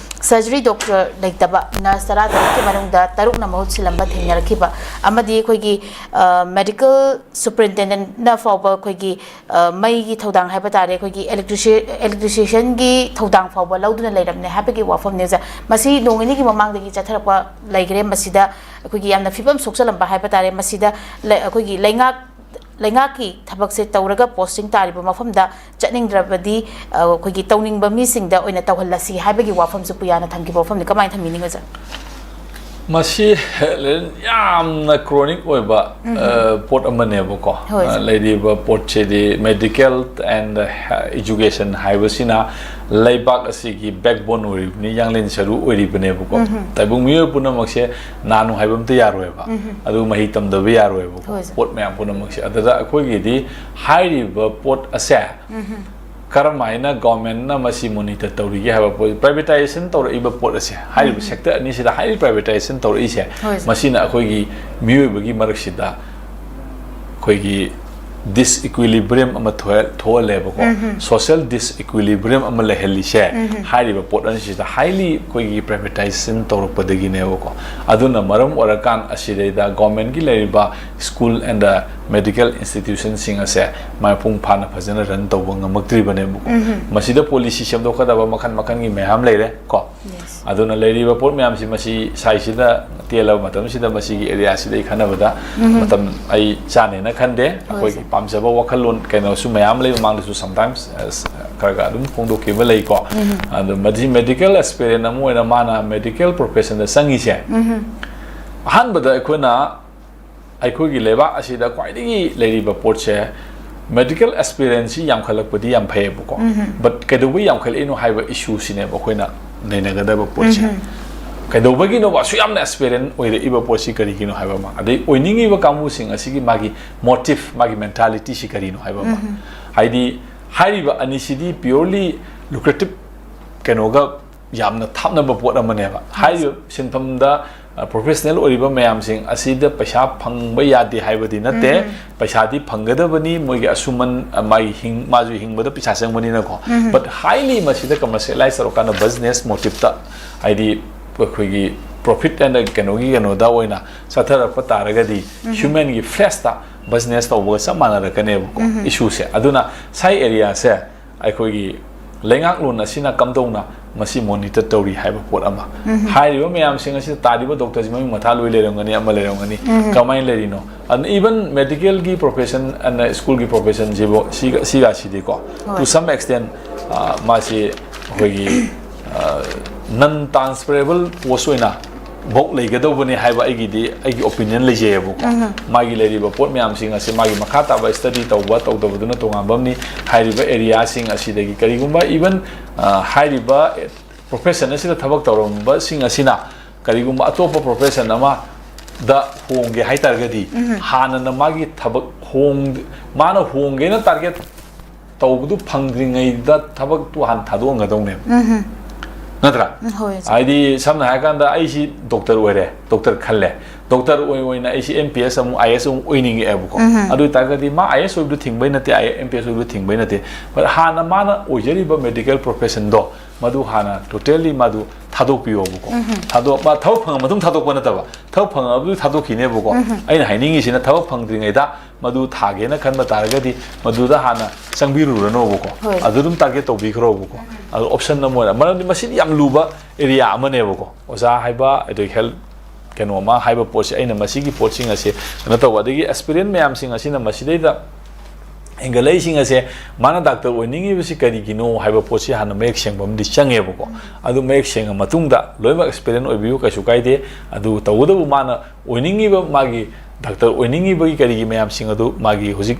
ꯁꯔꯖꯔꯤ ꯗꯣꯛꯇꯔ ꯂꯩꯇꯕ ꯅꯔꯁ ꯇꯔꯥ ꯇꯔꯨꯛꯀꯤ ꯃꯅꯨꯡꯗ ꯇꯔꯨꯛꯅ ꯃꯍꯨꯠ ꯁꯤꯜꯂꯝꯕ ꯊꯦꯡꯅꯔꯛꯈꯤꯕ ꯑꯃꯗꯤ ꯑꯩꯈꯣꯏꯒꯤ ꯃꯦꯗꯤꯀꯦꯜ ꯁꯨꯄꯔꯤꯟꯇꯦꯟꯗꯦꯟꯠꯅ ꯐꯥꯎꯕ ꯑꯩꯈꯣꯏꯒꯤ ꯃꯩꯒꯤ ꯊꯧꯗꯥꯡ ꯍꯥꯏꯕ ꯇꯥꯔꯦ, ꯑꯩꯈꯣꯏꯒꯤ electrician electrician ꯒꯤ ꯊꯧꯗꯥꯡ ꯐꯥꯎꯕ ꯂꯧꯗꯨꯅ ꯂꯩꯔꯝꯅꯦ ꯍꯥꯏꯕꯒꯤ ꯋꯥꯐꯝꯅꯤ ꯑꯣꯖꯥ꯫ ꯃꯁꯤ ꯅꯣꯡ ꯅꯤꯅꯤꯒꯤ ꯃꯃꯥꯡꯗꯒꯤ ꯆꯠꯊꯔꯛꯄ ꯂꯩꯈ꯭ꯔꯦ꯫ ꯃꯁꯤꯗ ꯑꯩꯈꯣꯏꯒꯤ ꯌꯥꯝꯅ ꯐꯤꯕꯝ ꯁꯣꯛꯆꯜꯂꯝꯕ ꯍꯥꯏꯕ ꯇꯥꯔꯦ꯫ ꯃꯁꯤꯗ ꯂꯩ- ꯑꯩꯈꯣꯏꯒꯤ ꯂꯩꯉꯥꯛ ꯂꯩꯉꯥꯛꯀꯤ ꯊꯕꯛꯁꯦ ꯇꯧꯔꯒ ꯄꯣꯁꯇꯤꯡ ꯇꯥꯔꯤꯕ ꯃꯐꯝꯗ ꯆꯠꯅꯤꯡꯗ꯭ꯔꯕꯗꯤ ꯑ, ꯑꯩꯈꯣꯏꯒꯤ ꯇꯧꯅꯤꯡꯕ ꯃꯤꯁꯤꯡꯗ ꯑꯣꯏꯅ ꯇꯧꯍꯜꯂꯁꯤ ꯍꯥꯏꯕꯒꯤ ꯋꯥꯐꯝꯁꯨ ꯄꯨꯌꯥꯅ ꯊꯝꯈꯤꯕ ꯋꯥꯐꯝꯅꯤ꯫ ꯀꯃꯥꯏꯅ ꯊꯝꯕꯤꯅꯤꯡꯉꯤ ꯑꯣꯖꯥ? ꯃꯁꯤ ꯌꯥꯝꯅ chronic ꯑꯣꯏꯕ, ꯎꯝ꯫ ꯑ, ꯄꯣꯠ ꯑꯃꯅꯦꯕꯀꯣ꯫ ꯍꯣꯏ, ꯑ, ꯁꯥꯔ꯫ ꯂꯩꯔꯤꯕ ꯄꯣꯠꯁꯤꯗꯤ medical and education ꯍꯥꯏꯕꯁꯤꯅ ꯂꯩꯕꯥꯛ ꯑꯁꯤꯒꯤ backbone ꯑꯣꯏꯔꯤꯕꯅꯤ, ꯌꯥꯡꯂꯦꯟ ꯁꯔꯨ ꯑꯣꯏꯔꯤꯕꯅꯦꯕꯀꯣ꯫ ꯎꯝ꯫ ꯇꯥꯏꯕꯪ ꯃꯤꯑꯣꯏ ꯄꯨꯝꯅꯃꯛꯁꯦ ꯅꯥꯅꯨ ꯍꯥꯏꯕ ꯑꯝꯇ ꯌꯥꯔꯣꯏꯕ꯫ ꯎꯝ꯫ ꯑꯗꯨ ꯃꯍꯩ ꯇꯝꯗꯕ ꯌꯥꯔꯣꯏꯕꯀꯣ꯫ ꯍꯣꯏ, ꯁꯥꯔ꯫ ꯄꯣꯠ ꯃꯌꯥꯝ ꯄꯨꯝꯅꯃꯛꯁꯦ꯫ ꯑꯗꯨꯗ ꯑꯩꯈꯣꯏꯒꯤꯗꯤ ꯍꯥꯏꯔꯤꯕ ꯄꯣꯠ ꯑꯁꯦ ꯎꯝ꯫ ꯀꯔꯝ ꯍꯥꯏꯅ government ꯅ ꯃꯁꯤ monitor ꯇꯧꯔꯤꯒꯦ ꯍꯥꯏꯕ ꯄꯣꯠ, privatization ꯇꯧꯔꯛꯏꯕ ꯄꯣꯠ ꯑꯁꯦ, ꯍꯥꯏꯔꯤꯕ ꯎꯝ꯫ Sector ꯑꯅꯤꯁꯤꯗ highly privatization ꯇꯧꯔꯛꯏꯁꯦ, ꯍꯣꯏ, ꯁꯥꯔ꯫ ꯃꯁꯤꯅ ꯑꯩꯈꯣꯏꯒꯤ ꯃꯤꯑꯣꯏꯕꯒꯤ ꯃꯔꯛꯁꯤꯗ ꯑꯩꯈꯣꯏꯒꯤ disequilibrium ꯑꯃ ꯊꯣꯛꯍ-, ꯊꯣꯛꯍꯜꯂꯦꯕꯀꯣ꯫ ꯎꯝ꯫ Social disequilibrium ꯑꯃ ꯂꯩꯍꯜꯂꯤꯁꯦ, ꯎꯝ꯫ ꯍꯥꯏꯔꯤꯕ ꯄꯣꯠ ꯑꯅꯤꯁꯤꯗ highly ꯑꯩꯈꯣꯏꯒꯤ privatization ꯇꯧꯔꯛꯄꯗꯒꯤꯅꯦꯕꯀꯣ꯫ ꯑꯗꯨꯅ ꯃꯔꯝ ꯑꯣꯏꯔꯀꯥꯟ ꯑꯁꯤꯗꯩꯗ government ꯀꯤ ꯂꯩꯔꯤꯕ school and medical institution ꯁꯤꯡ ꯑꯁꯦ ꯃꯄꯨꯡ ꯐꯥꯅ ꯐꯖꯅ run ꯇꯧꯕ ꯉꯝꯃꯛꯇ꯭ꯔꯤꯕꯅꯦꯕꯀꯣ꯫ ꯎꯝ꯫ ꯃꯁꯤꯗ policy ꯁꯦꯝꯗꯣꯛꯀꯗꯕ ꯃꯈꯜ ꯃꯈꯜꯒꯤ ꯃꯌꯥꯝ ꯂꯩꯔꯦ ꯀꯣ꯫ Yes꯫ ꯑꯗꯨꯅ ꯂꯩꯔꯤꯕ ꯄꯣꯠ ꯃꯌꯥꯝꯁꯤ ꯃꯁꯤ ꯁ꯭ꯋꯥꯏꯁꯤꯗ ꯇꯦꯜꯂꯕ ꯃꯇꯝꯁꯤꯗ ꯃꯁꯤꯒꯤ area ꯁꯤꯗ ꯑꯩ ꯈꯟꯅꯕꯗ ꯎꯝ꯫ ꯃꯇꯝ ꯑꯩ ꯆꯥꯅꯦꯅ ꯈꯟꯗꯦ꯫ ꯍꯣꯏ, ꯑꯩꯈꯣꯏꯒꯤ ꯁꯥꯔ꯫ ꯄꯥꯝꯖꯕ ꯋꯥꯈꯜꯂꯣꯟ ꯀꯩꯅꯣꯁꯨ ꯃꯌꯥꯝ ꯂꯩꯕ ꯃꯃꯥꯡꯗꯁꯨ sometimes, ꯑ, ꯈꯔ ꯈꯔ ꯑꯗꯨꯝ ꯐꯣꯡꯗꯣꯛꯈꯤꯕ ꯂꯩꯀꯣ꯫ ꯎꯝ꯫ ꯑꯗꯣ ꯃꯁꯤ medical aspirant ꯑꯃ ꯑꯣꯏꯅ ꯃꯥꯅ medical profession ꯗ ꯆꯪꯉꯤꯁꯦ, ꯎꯝ꯫ ꯑꯍꯥꯟꯕꯗ ꯑꯩꯈꯣꯏꯅ ꯑꯩꯈꯣꯏꯒꯤ ꯂꯩꯕꯥꯛ ꯑꯁꯤꯗ ꯈ꯭ꯋꯥꯏꯗꯒꯤ ꯂꯩꯔꯤꯕ ꯄꯣꯠꯁꯦ, medical aspirant ꯁꯤ ꯌꯥꯝꯈꯠꯂꯛꯄꯗꯤ ꯌꯥꯝ ꯐꯩꯌꯦꯕꯀꯣ꯫ ꯎꯝ꯫ But ꯀꯩꯗꯧꯕꯩ ꯌꯥꯝꯈꯠꯂꯛꯏꯅꯣ ꯍꯥꯏꯕ issue ꯁꯤꯅꯦꯕ ꯑꯩꯈꯣꯏꯅ ꯅꯩꯅꯒꯗꯕ ꯄꯣꯠꯁꯦ꯫ ꯎꯝ꯫ ꯀꯩꯗꯧꯕꯒꯤꯅꯣꯕ ꯑꯁꯨꯛ ꯌꯥꯝꯅ aspirant ꯑꯣꯏꯔꯛꯏꯕ ꯄꯣꯠꯁꯤ ꯀꯔꯤꯒꯤꯅꯣ ꯍꯥꯏꯕ ꯑꯃ, ꯑꯗꯩ ꯑꯣꯏꯅꯤꯡꯉꯤꯕ ꯀꯥꯡꯕꯨꯁꯤꯡ ꯑꯁꯤꯒꯤ ꯃꯥꯒꯤ motive, ꯃꯥꯒꯤ mentality ꯁꯤ ꯀꯔꯤꯅꯣ ꯍꯥꯏꯕ ꯑꯃ꯫ ꯎꯝ꯫ ꯍꯥꯏꯗꯤ ꯍꯥꯏꯔꯤꯕ ꯑꯅꯤꯁꯤꯗꯤ purely lucrative ꯀꯩꯅꯣꯒ ꯌꯥꯝꯅ ꯊꯥꯞꯅꯕ ꯄꯣꯠ ꯑꯃꯅꯦꯕ꯫ ꯍꯥꯏꯔꯤꯕ ꯁꯤꯟꯐꯝꯗ, ꯑ, professional ꯑꯣꯏꯔꯤꯕ ꯃꯌꯥꯝꯁꯤꯡ ꯑꯁꯤꯗ ꯄꯩꯁꯥ ꯐꯪꯕ ꯌꯥꯗꯦ ꯍꯥꯏꯕꯗꯤ ꯅꯠꯇꯦ꯫ ꯎꯝ꯫ ꯄꯩꯁꯥꯗꯤ ꯐꯪꯒꯗꯕꯅꯤ, ꯃꯣꯏꯒꯤ ꯑꯁꯨꯃꯟ, ꯑ, ꯃꯥꯒꯤ ꯍꯤꯡ-, ꯃꯥꯁꯨ ꯍꯤꯡꯕꯗ ꯄꯩꯁꯥ ꯆꯪꯕꯅꯤꯅꯀꯣ꯫ ꯎꯝ꯫ But highly ꯃꯁꯤꯗ commercialize ꯇꯧꯔꯀꯥꯟꯗ business motive ꯇ, ꯍꯥꯏꯗꯤ ꯑꯩꯈꯣꯏꯒꯤ profit and ꯀꯩꯅꯣꯒꯤ ꯀꯩꯅꯣꯗ ꯑꯣꯏꯅ ꯆꯠꯊꯔꯛꯄ ꯇꯥꯔꯒꯗꯤ ꯎꯝ꯫ Human ꯒꯤ flesh ꯇ business ꯇꯧꯕꯒ ꯆꯞ ꯃꯥꯟꯅꯔꯛꯀꯅꯦꯕꯀꯣ, ꯎꯝ꯫ Issue ꯁꯦ꯫ ꯑꯗꯨꯅ ꯁꯥꯏ area ꯁꯦ ꯑꯩꯈꯣꯏꯒꯤ ꯂꯩꯉꯥꯛꯂꯣꯟ ꯑꯁꯤꯅ ꯀꯝꯗꯧꯅ ꯃꯁꯤ monitor ꯇꯧꯔꯤ ꯍꯥꯏꯕ ꯄꯣꯠ ꯑꯃ꯫ ꯎꯝ꯫ ꯍꯥꯏꯔꯤꯕ ꯃꯌꯥꯝꯁꯤꯡ ꯑꯁꯤꯗ ꯇꯥꯔꯤꯕ doctor ꯁꯤ ꯃꯃꯤꯡ ꯃꯊꯥ ꯂꯣꯏ ꯂꯩꯔꯝꯒꯅꯤ, ꯑꯃ ꯂꯩꯔꯝꯒꯅꯤ꯫ ꯎꯝ꯫ ꯀꯃꯥꯏꯅ ꯂꯩꯔꯤꯅꯣ? ꯑꯗꯨꯅ even medical ꯒꯤ profession and school ꯒꯤ profession ꯁꯤꯕꯨ, ꯁꯤꯒ, ꯁꯤꯒ ꯁꯤꯗꯤꯀꯣ, ꯍꯣꯏ꯫ To some extent, ꯑ, ꯃꯥꯁꯤ ꯑꯩꯈꯣꯏꯒꯤ, ꯑ, non transferable post ꯑꯣꯏꯅ ꯐꯧ ꯂꯩꯒꯗꯧꯕꯅꯤ ꯍꯥꯏꯕ ꯑꯩꯒꯤꯗꯤ, ꯑꯩꯒꯤ opinion ꯂꯩꯖꯩꯌꯦꯕꯀꯣ꯫ ꯃꯥꯒꯤ ꯂꯩꯔꯤꯕ ꯄꯣꯠ ꯃꯌꯥꯝꯁꯤꯡ ꯑꯁꯤ ꯃꯥꯒꯤ ꯃꯈꯥ ꯇꯥꯕ study ꯇꯧꯕ ꯇꯧꯗꯕꯗꯨꯅ ꯇꯣꯉꯥꯟꯕ ꯑꯃꯅꯤ꯫ ꯍꯥꯏꯔꯤꯕ areaꯁꯤꯡ ꯑꯁꯤꯗꯒꯤ ꯀꯔꯤꯒꯨꯝꯕ even, ꯑ, ꯍꯥꯏꯔꯤꯕ profession ꯑꯁꯤꯗ ꯊꯕꯛ ꯇꯧꯔꯝꯕꯁꯤꯡ ꯑꯁꯤꯅ ꯀꯔꯤꯒꯨꯝꯕ ꯑꯇꯣꯞꯄ profession ꯑꯃꯗ ꯍꯣꯡꯒꯦ ꯍꯥꯏꯇꯥꯔꯒꯗꯤ, ꯍꯥꯟꯅꯅ ꯃꯥꯒꯤ ꯊꯕꯛ ꯍꯣꯡ-, ꯃꯥꯅ ꯍꯣꯡꯒꯦꯅ target ꯇꯧꯕꯗꯨ ꯐꯪꯗ꯭ꯔꯤꯉꯩꯗ ꯊꯕꯛꯇꯨ ꯍꯥꯟꯅ ꯊꯥꯗꯣꯛꯍꯟꯒꯗꯧꯅꯦꯕ꯫ ꯅꯠꯇ꯭ꯔꯥ? ꯎꯝ, ꯍꯣꯏ, ꯑꯣꯖꯥ꯫ ꯍꯥꯏꯗꯤ, ꯁꯝꯅ ꯍꯥꯏꯔꯀꯥꯟꯗ, ꯑꯩꯁꯤ doctor ꯑꯣꯏꯔꯦ, doctor ꯈꯜꯂꯦ, doctor ꯑꯣꯏ ꯑꯣꯏꯅ ꯑꯩꯁꯤ M P S ꯑꯃꯨꯛ, I A S ꯑꯃꯨꯛ ꯑꯣꯏꯅꯤꯡꯉꯛꯑꯦꯕꯀꯣ꯫ ꯑꯗꯨ ꯑꯣꯏꯇꯥꯔꯒꯗꯤ ꯃꯥ I A S ꯑꯣꯏꯕꯗꯨ ꯊꯤꯡꯕꯩ ꯅꯠꯇꯦ, I-, M P S ꯑꯣꯏꯕꯗꯨ ꯊꯤꯡꯕꯩ ꯅꯠꯇꯦ, but ꯍꯥꯟꯅ ꯃꯥꯅ ꯑꯣꯏꯖꯔꯤꯕ medical professionꯗꯣ, ꯃꯗꯨ ꯍꯥꯟꯅ totally ꯃꯗꯨ ꯊꯥꯗꯣꯛꯄꯤꯌꯣꯕꯀꯣ꯫ ꯊꯥꯗꯣꯛ-, ꯃꯥ ꯊꯕꯛ ꯐꯪꯉ ꯃꯇꯨꯡ ꯊꯥꯗꯣꯛꯄ ꯅꯠꯇꯕ, ꯊꯕꯛ ꯐꯪꯉꯕꯗꯤ ꯊꯥꯗꯣꯛꯈꯤꯅꯦꯕꯀꯣ꯫ ꯑꯩꯅ ꯍꯥꯏꯅꯤꯡꯉꯤꯁꯤꯅ, ꯊꯕꯛ ꯐꯪꯗ꯭ꯔꯤꯉꯩꯗ ꯃꯗꯨ ꯊꯥꯒꯦꯅ ꯈꯟꯕ ꯇꯥꯔꯒꯗꯤ, ꯃꯗꯨꯗ ꯍꯥꯟꯅ ꯆꯪꯕꯤꯔꯨꯔꯅꯣꯕꯀꯣ꯫ ꯍꯣꯏ꯫ ꯑꯗꯨ ꯑꯗꯨꯝ target ꯇꯧꯕꯤꯈ꯭ꯔꯣꯕꯀꯣ꯫ ꯑꯗꯨ option ꯑꯃ ꯑꯣꯏꯅ, ꯃꯔꯝꯗꯤ ꯃꯁꯤꯗꯤ ꯌꯥꯝ ꯂꯨꯕ area ꯑꯃꯅꯦꯕꯀꯣ꯫ ꯑꯣꯖꯥ ꯍꯥꯏꯕ, ꯑꯗꯩ health ꯀꯩꯅꯣ ꯑꯃ ꯍꯥꯏꯕ ꯄꯣꯠꯁꯦ, ꯑꯩꯅ ꯃꯁꯤꯒꯤ ꯄꯣꯠꯁꯤꯡ ꯑꯁꯦ ꯀꯩꯅꯣ ꯇꯧꯕ, ꯑꯗꯒꯤ aspirant ꯃꯌꯥꯝꯁꯤꯡ ꯑꯁꯤꯅ ꯃꯁꯤꯗꯩꯗ ꯍꯦꯟꯒꯠꯂꯛꯏꯁꯤꯡ ꯑꯁꯦ, ꯃꯥꯅ doctor ꯑꯣꯏꯅꯤꯡꯉꯤꯕꯁꯤ ꯀꯔꯤꯒꯤꯅꯣ ꯍꯥꯏꯕ ꯄꯣꯠꯁꯤ ꯍꯥꯟꯅ ꯃꯌꯦꯛ ꯁꯦꯡꯕ ꯑꯃꯗꯤ ꯆꯪꯉꯦꯕꯀꯣ꯫ ꯑꯗꯨ ꯃꯌꯦꯛ ꯁꯦꯡꯉ ꯃꯇꯨꯡꯗ ꯂꯣꯏꯅꯃꯛ aspirant ꯑꯣꯏꯕꯤꯌꯨ, ꯀꯩꯁꯨ ꯀꯥꯏꯗꯦ꯫ ꯑꯗꯨ ꯇꯧꯕꯇꯕꯨ ꯃꯥꯅ ꯑꯣꯏꯅꯤꯡꯉꯤꯕ, ꯃꯥꯒꯤ doctor ꯑꯣꯏꯅꯤꯡꯉꯤꯕꯒꯤ ꯀꯔꯤꯒꯤ ꯃꯌꯥꯝꯁꯤꯡ ꯑꯗꯨ ꯃꯥꯒꯤ ꯍꯧꯖꯤꯛ